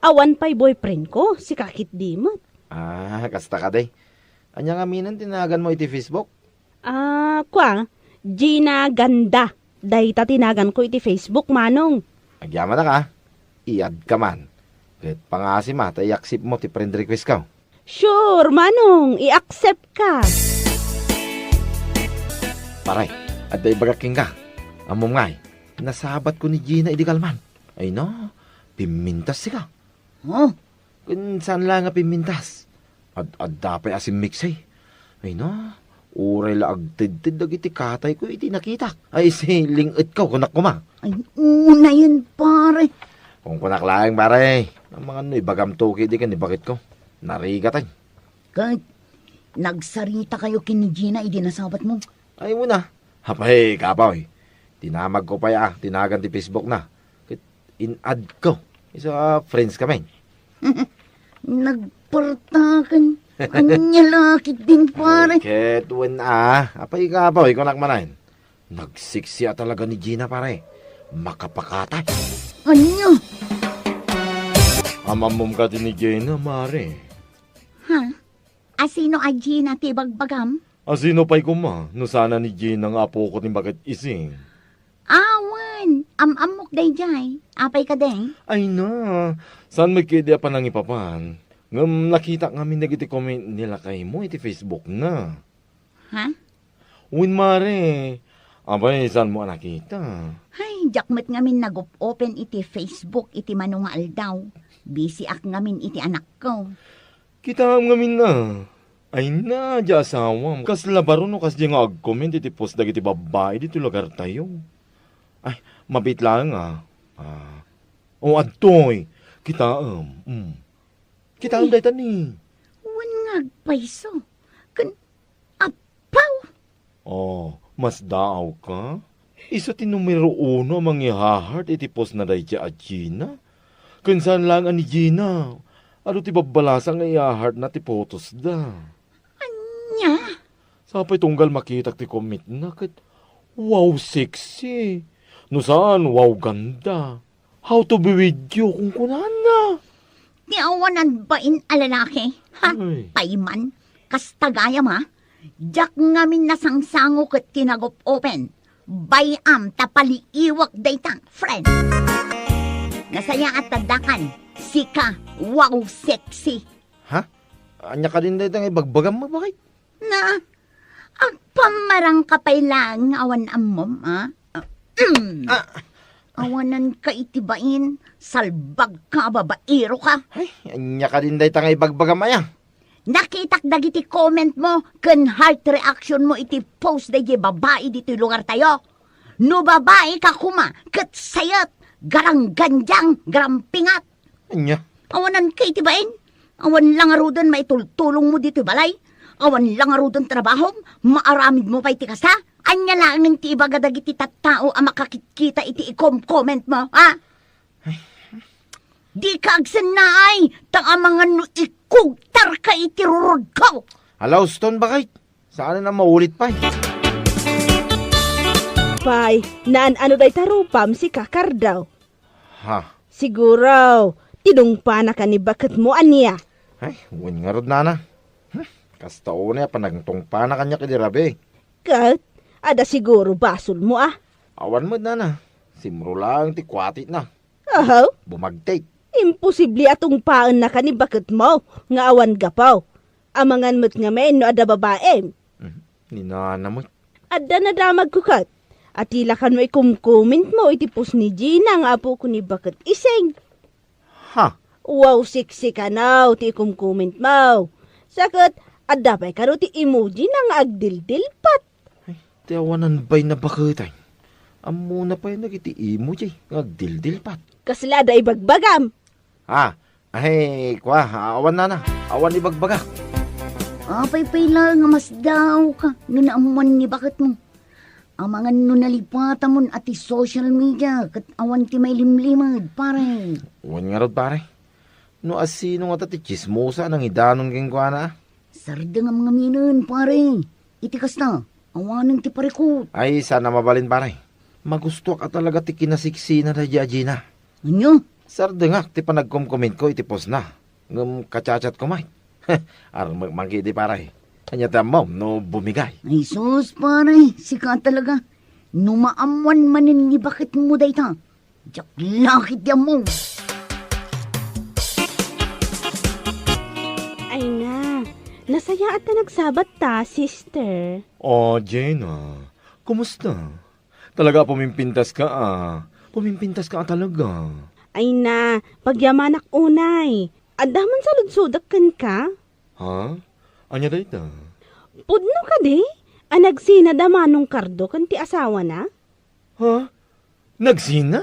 Awan pay boyfriend ko, sika ketdi met. Ah, kasta kadi. Ania ngamin ti naganmo iti Facebook? Ah, kua, Gina Ganda. Dayta ti naganko iti Facebook, Manong. Agyamanak a. I-add ka man. Ket pangasim a ta i-accept mo ti friend request ko. Sure, Manong, i-accept ka. Pare, adda ibagak kenka. Ammom ngay, nasabatko ni Gina idi kalman. Ay na, pimmintas sika. Oh, ken saan la nga pimmintas. Ad-adda pay a simmiksi. Ay na, uray la agtedted dagiti katayko iti nakitak. Ay, si ling-etko, kunak koma. Ay, unayen, pare. Kunkunak laeng, pare. Amangan no ibagamto kadi ken ni baketko. Narigaten. Ket nagsaritakayo ken ni Gina idi nasabatmo? Ay, una. Apay, kapoy. Dinamagko pay a ti nagan ti Facebook na. Ket in-add ko. Isu a friends kami. Nagpartakan. Ania la ketdin, pare? Ket wen a. Apay, kapoy, kunak manen. Nagsiksi a talaga ni Gina, pare. Makapakatay. Ania? Am-ammom kadi ni Gina, mare. Ha? Asino a Gina ti bagbagam? Asino pay koma no saan a ni Gina nga apoko ti maket-ising? Awan, am-ammok daydiay. Apay kadi? Ay na, saan met kadi a panangipapan? Ngem nakitak ngamin dagiti comment ni lakaymo iti Facebook na. Ha? Wen, mare, apay, saanmo a nakita? Ay, diak met ngamin nag-op-open iti Facebook iti mano nga aldaw. Busy ak ngamin iti anakko. Kitaem ngamin a. Ay na, di asawam. Kasla baro no kasdi nga agcomment iti post dagiti babbai ditoy lugartayo. Ay, mabiit laeng a. Ah. O, adtoy. Kitaem. Mm. Kitaem dayta ni. Wen nga agpayso. Ken, apaw! Oh, masdaawka? Isu ti numero uno a mangiha-heart iti post na daydiay a Gina. Ken saan laeng a ni Gina. Adu ti babbalasa nga iha-heart na ti photos da. Ania? Sapay tunggal makitak ti comment na ket, "Wow, sexy." No saan, "Wow, ganda." "How to be with you," kunkunana. Ti awanan bain a lalaki, ha? Ay. Payman, kasta gayam, ha? Diak ngamin nasangsango ket ti nag-op-open. Bay-am ta paliiwak dayta, friend. Nasayaat ta dakan, sika, wow, sexy. Ha? Ania kadin dayta nga ibagbagam, baket? Na, agpammarang ka pay laeng nga awan ammom, a? Ah. Awanan ka iti bain, salbag ka, babaero ka. Ay, ania kadin dayta nga ibagbagam aya? Nakitak dagiti comment mo ken heart reaction mo iti post daydiay babai ditoy lugartayo. No babai ka koma, ket sayet, garanggandiang, garampingat. Ania? Awanan ka iti bain? Awan la ngaruden maitultulong mo ditoy balay? Awan la ngaruden trabahom? Maaramid mo pay ti kasta? Ania laengen ti ibaga dagiti tattao a makakitkita iti ikom-comment mo, ha? Ay, Dika agsennaay, ta amangan no ikugtarka iti rurudko. Ala, uston, baket. Saanen a maulit pay. Pay, naan-ano dayta rupam, sika, Cardo? Ha? Siguro, tinungpanaka ni baketmo, ania? Ay, wen ngarud, nana. Hmm, kasta unay a panagtungpana kaniak idi rabii. Ket, adda siguro basolmo, a? Awan met, nana. Simro laeng ti kuatikna. Ahaw? Bumagtik. Imposible a tungpaennaka ni baketmo nga awan gapu. Amangan met ngamin no adda babaim. Mhm. Ni nana met. Adda nadamagko ket. Atila kano ikumkumentmo iti post ni Gina nga apoko ni baket Ising. Ha? Wow, sexy kano ti ikumkumentmo. Sa ket, adda pay kano ti emoji na nga agdildilpat. Ay, ti awanan bay na baketay. Ammona pay dagiti emoji nga agdildilpat. Kasla da ibagbagam. Ah, ay, kua, awan nana. Awan ibagbagak. Apay pay laeng a masdaawka no naammuan ni baketmo. Amangan no nalipatamon a ti social media ket awan ti mailimlimed, pare. Wen ngarud, pare. No asino ngata ti tsismosa a nangidanon kenkuana? Sardengam ngaminen, pare. Iti kasta, awanen ti parikut. Ay, saan a mabalin, pare. Magustoak a talaga ti kinasiksina daydiay a Gina. Ania? Sardengak ti panagkomkomentko iti postna. Ngem kachatchatko met. Armek man ketdi, pare. Ania ti ammom no bumigay? Ay sus, pare, sika talaga. No maammuan manen ni baketmo dayta, diak la ketdi ammo. Ay na, nasayaat ta nagsabat ta, sister. Oh, Gina, kumusta? Talaga a pumimpintaska, a. Pumimpintaska a talaga. Ay na, pagyamanak unay. Adda man saludsodak kenka? Ha? Ania dayta? Pudno kadi a nagsina da Manong Cardo ken ti asawana? Ha? Nagsina?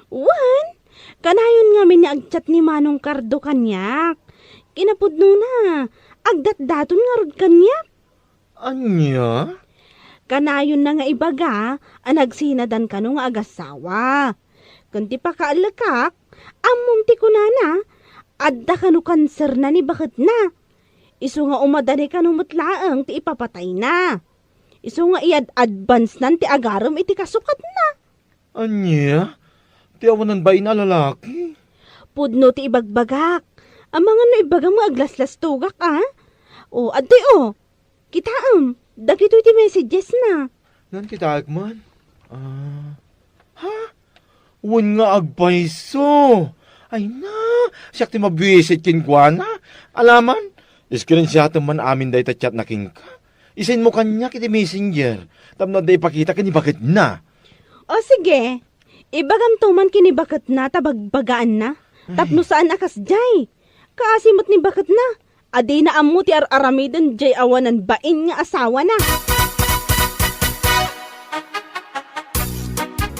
Wen, kanayon ngamin nga agchat ni Manong Cardo kaniak. Kinapudnona, agdatdaton ngarud kaniak. Ania? Kanayonna nga ibaga a nagsinadan kano nga agassawa. Ken ti pakaallekak, ammom ti kunana, adda kano kanserna ni baketna. Isu nga umadani kano met laeng ti ipapatayna. Isu nga iyad-advancenan ti agarem iti kasukatna. Ania? Ti awanan bain a lalaki? Pudno ti ibagbagak. Amangan no ibagam nga aglaslastogak, a? O, adtoy, o. Kitaem, dagitoy ti messages na. Naan, kitaek man. Ah, ha? Wen nga agpayso. Ay na, siak ti mabisit kenkuana. Alaman, screenshotem man amin dayta chat na kenka. Isenmo kaniak iti messenger tapno adda ipakita ken ni baketna. O sige, ibagamto man ken ni baketna ta bagbagaanna. Ay. Tapno saan a kasdiay. Kaasi met ni baketna a dina ammo ti ar-aramiden diay awanan bain nga asawana.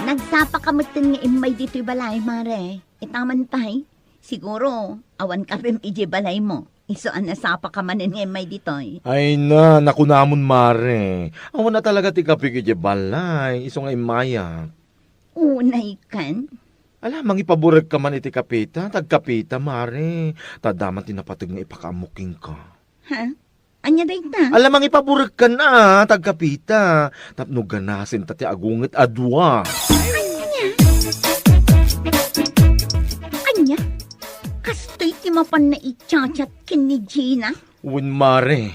Nagsapaka metten nga immay ditoy balay, Mare. Itaman pay. Siguro, awan kapem idiay balaymo. Isu a nasapaka manen nga immay ditoy. Ay na, nakunamon, Mare. Awan a talaga ti kapek idiay balay, isu nga immayak. Unay ken? Ala, mangipaburekka man iti kapeta, tagkapeta, Mare. Ta adda man ti napateg nga ipakaammok kenka. Ha? Ania dayta? Ala, mangipaburekkan a, tagkapeta. Tapno ganasenta ti agunget a dua. Ania? Ania? Kastoy ti mapanna i-chat-chat ken ni Gina? Wen, Mare.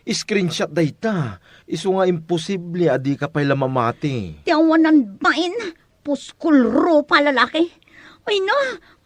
Screenshot dayta. Isu nga imposible a dika pay la mamati. Ti awanan bain. Puskol rupa a lalaki. Ay na,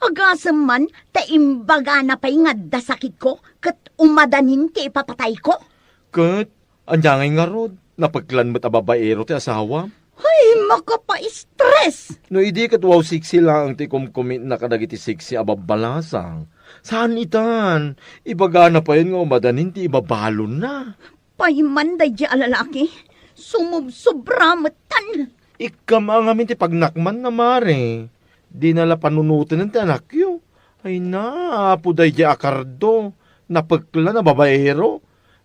agasem man ta imbagana pay nga adda sakitko ket umadanin ti ipapatayko. Ket, ania ngay ngarud? Napeklan met a babaero ti asawam? Ay, makapa-stress! No idi ket wow sexy laeng ti kumkumitna kadagiti sexy a babbalasang, saan itan? Ibagana payen nga umadanin ti ibabalonna. Pay man daydiay a lalaki, sumubsobra metten. Ikkam a ngamin ti pagnakmanna, Mare. Dina la panunotenen ti anakyo. Ay na, apo daydiay a Cardo. Napeklan a babaero.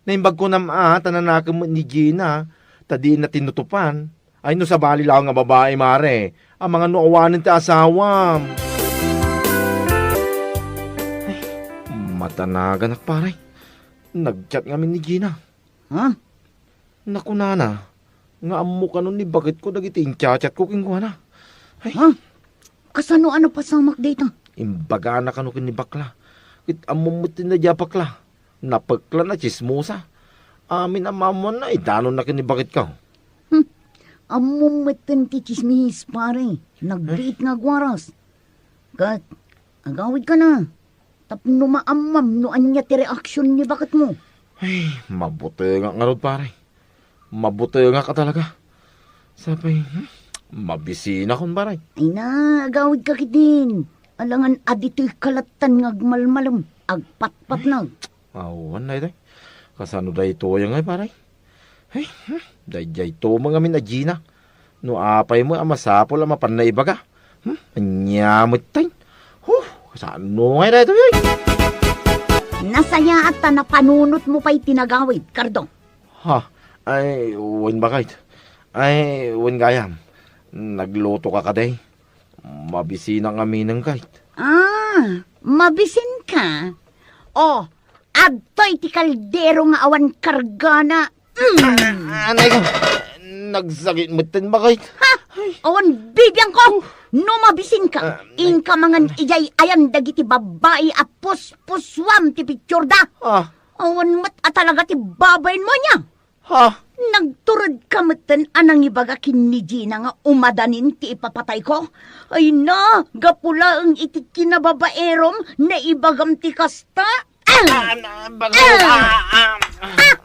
Naimbag kunam a, ta nanakem met ni Gina, ta dina tinutupan. Ay, no sabali laeng nga babai, Mare, amangan no awanen ti asawam. Madanaganak, pare. Nag-chat ngamin ni Gina. Ha? Nakunana nga ammo kano ni baketko dagiti inchat-chatko kenkuana. Ay. Ha? Kasano a napasamak dayta? Imbagana kano ken ni bakla. Ket ammom met ti nadia bakla. Napekla, natsismosa. Amin a maammoanna, idanonna ken ni baketko. Hmm. Ammom metten ti tsismis, pare. Nagbiit nga agwaras. Ket, agawidka na. Tapno maammam no ania ti reaksion ni baketmo. Ay, mabutengak ngarud, pare. Mabutengak a talaga. Sapay, hmm, mabisinakon, pare. Ay na, agawidka ketdin. Alangan a ditoy kalattan nga agmalmalem, agpatpatnag. Awan daytoy. Kasano daytoy ngay, pare? Ay, hmm, daydiay to met ngamin a Gina. No apay met a masapul a mapanna ibaga. Hmm, ania metten? Huh, kasano ngay daytoy, ay? Nasayaat ta napanunotmo pay ti nagawid, Cardo. Ha? Ay, wen baket. Ay, wen gayam. Naglutoka kadi? Mabisinak ngaminen ket. Ah, mabisinka? Oh, adtoy ti kaldero nga awan kargana. Mm. Ah, anay ko. Nagsakit metten, baket. Ha? Awan bibiangko. No mabisinka, ah, inka mangan idiay ayan dagiti babbai a puspusuam ti picturda. Ah. Awan met a talaga ti babainmo ania. Ha? Nagturedka metten a nangibaga ken ni Gina nga umadanin ti ipapatayko? Ay na, gapu laeng iti kinababaerom, naibagam ti kasta? Ah, na, baga, ah, ah, ah.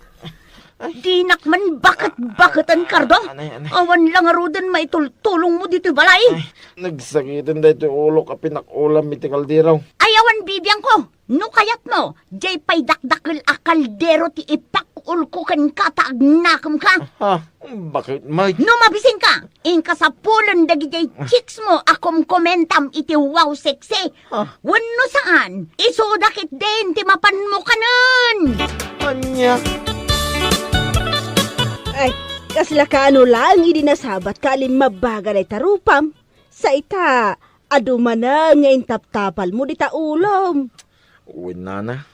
Dinak man baket-baketen, Cardo. Ah, anay, anay. Awan la ngaruden maitultulongmo ditoy balay. Ay, nagsakiten daytoy ulok a pinak-ulam iti kaldero. Ay, awan bibiangko. No kayatmo, diay pay dakdakel a kaldero ti ipak-ulko kenka ta agnakemka. Ah, baket met? No mabisinka, inka sapulen dagidiay chicksmo a komkomentam iti Wow Sexy. Ah. Wenno saan, isuda ketdin ti mapanmo kanen. Ania? Ay, kasla kaano laeng idi nasabatka a limmabbaga dayta rupam? Sa ita, adu manen nga intaptapalmo dita ulom. Wen, nana.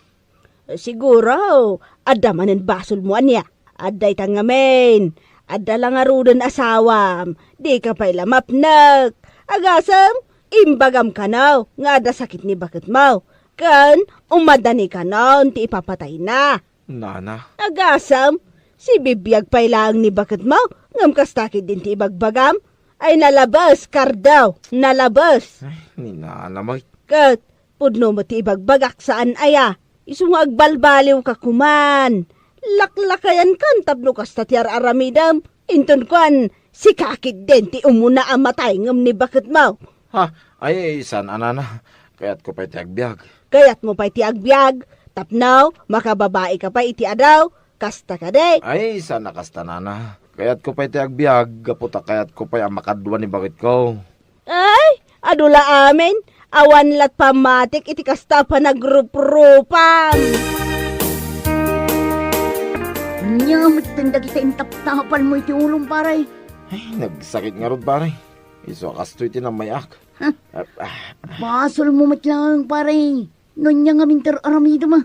Siguro, adda manen basolmo ania. Adda ita ngamin. Adda la ngaruden asawam. Dika pay la mapnek. Agasem, imbagam kano nga adda sakit ni baketmo. Ken, umadani kanon ti ipapatayna. Nana. Agasem, sibibiag pay laeng ni baketmo, ngem kasta ketdin ti ibagbagam? Ay, nalabes, Cardo, nalabes. Ay, ni nana met. Ket, pudno met ti ibagbagak, saan aya? Isu nga agbalbaliwka koman. Laklakayankan tapno kasta ti ar-aramidem. Inton kuan, sika ketdin ti umuna a matay ngem ni baketmo. Ha? Ay, saan a, nana. Kayatko pay ti agbiag. Kayatmo pay ti agbiag? Tapno, makababaika pay iti adaw? Kasta kadi? Ay, saan a kasta, nana. Kayatko pay ti agbiag, gapu ta kayatko pay a makadua ni baketko. Ay, adu la amin. Awan lat pammatik iti kasta a panagruprupam. Ania metten dagita intaptapalmo iti ulom, pare? Ay, nagsakit ngarud, pare. Isu a kastoy ti nammayak. Huh? Ah, ah. Basolmo met laeng, pare. No ania ngamin ti ar-aramidem a?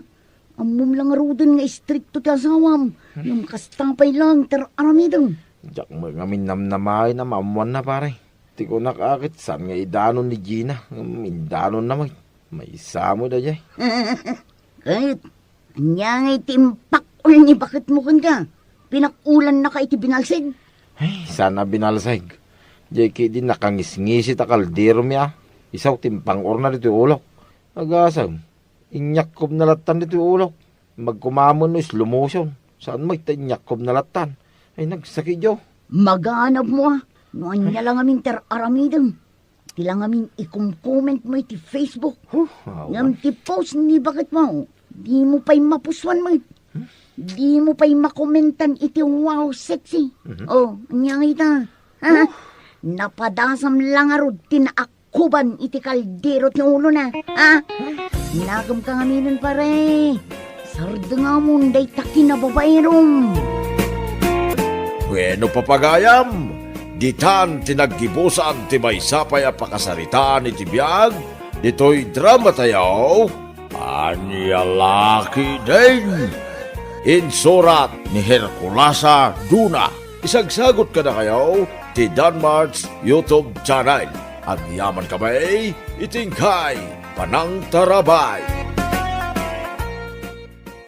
Ammom la ngaruden nga istrikto ti asawam. Ngem kasta pay laeng ti ar-aramidem. Diak met ngamin namnamaen a maammoanna, pare. Ti kunak a ket saan nga idanon ni Gina, ngem indanonna met. Maysa met daydiay. Ket, ania ngay ti impakkol ni baketmo kenka? Pinak-ulannaka iti binalsig? Ay, saan a binalsig. Diay ketdi nakangisngisit a kalderomi a. Isu ti impang-orna ditoy ulok. Agasem, inyakkob na lattan ditoy ulok. Magkumamen no slow motion. Saan met ta inyakkob na lattan. Ay, nagsakit, yo. Maganabmo a. No ania la ngamin ti ar-aramidem. Ti la ngamin ikomkomentmo iti Facebook. Huh, awan. Ngem ti post ni baketmo, dimo pay mapusuan met. Hmm? Dimo pay makomentan iti Wow Sexy. Mhm. Oh, ania ngay ita? Ha? Huh. Napadasam la ngarud ti naakkuban iti kaldero ti ulona. Ha? Nakemka ngaminen, pare. Sardengamon dayta kinababaerom. Bueno, papagayam, ditan ti naggibusan ti maysa pay a pakasaritaan iti biag ditoy dramatayo. Ania la ketdin? Insurat ni Herculasa Duna. Isagsagot kadakayo ti Danmart's YouTube channel. Agyaman kami iti inkay panangtarabay.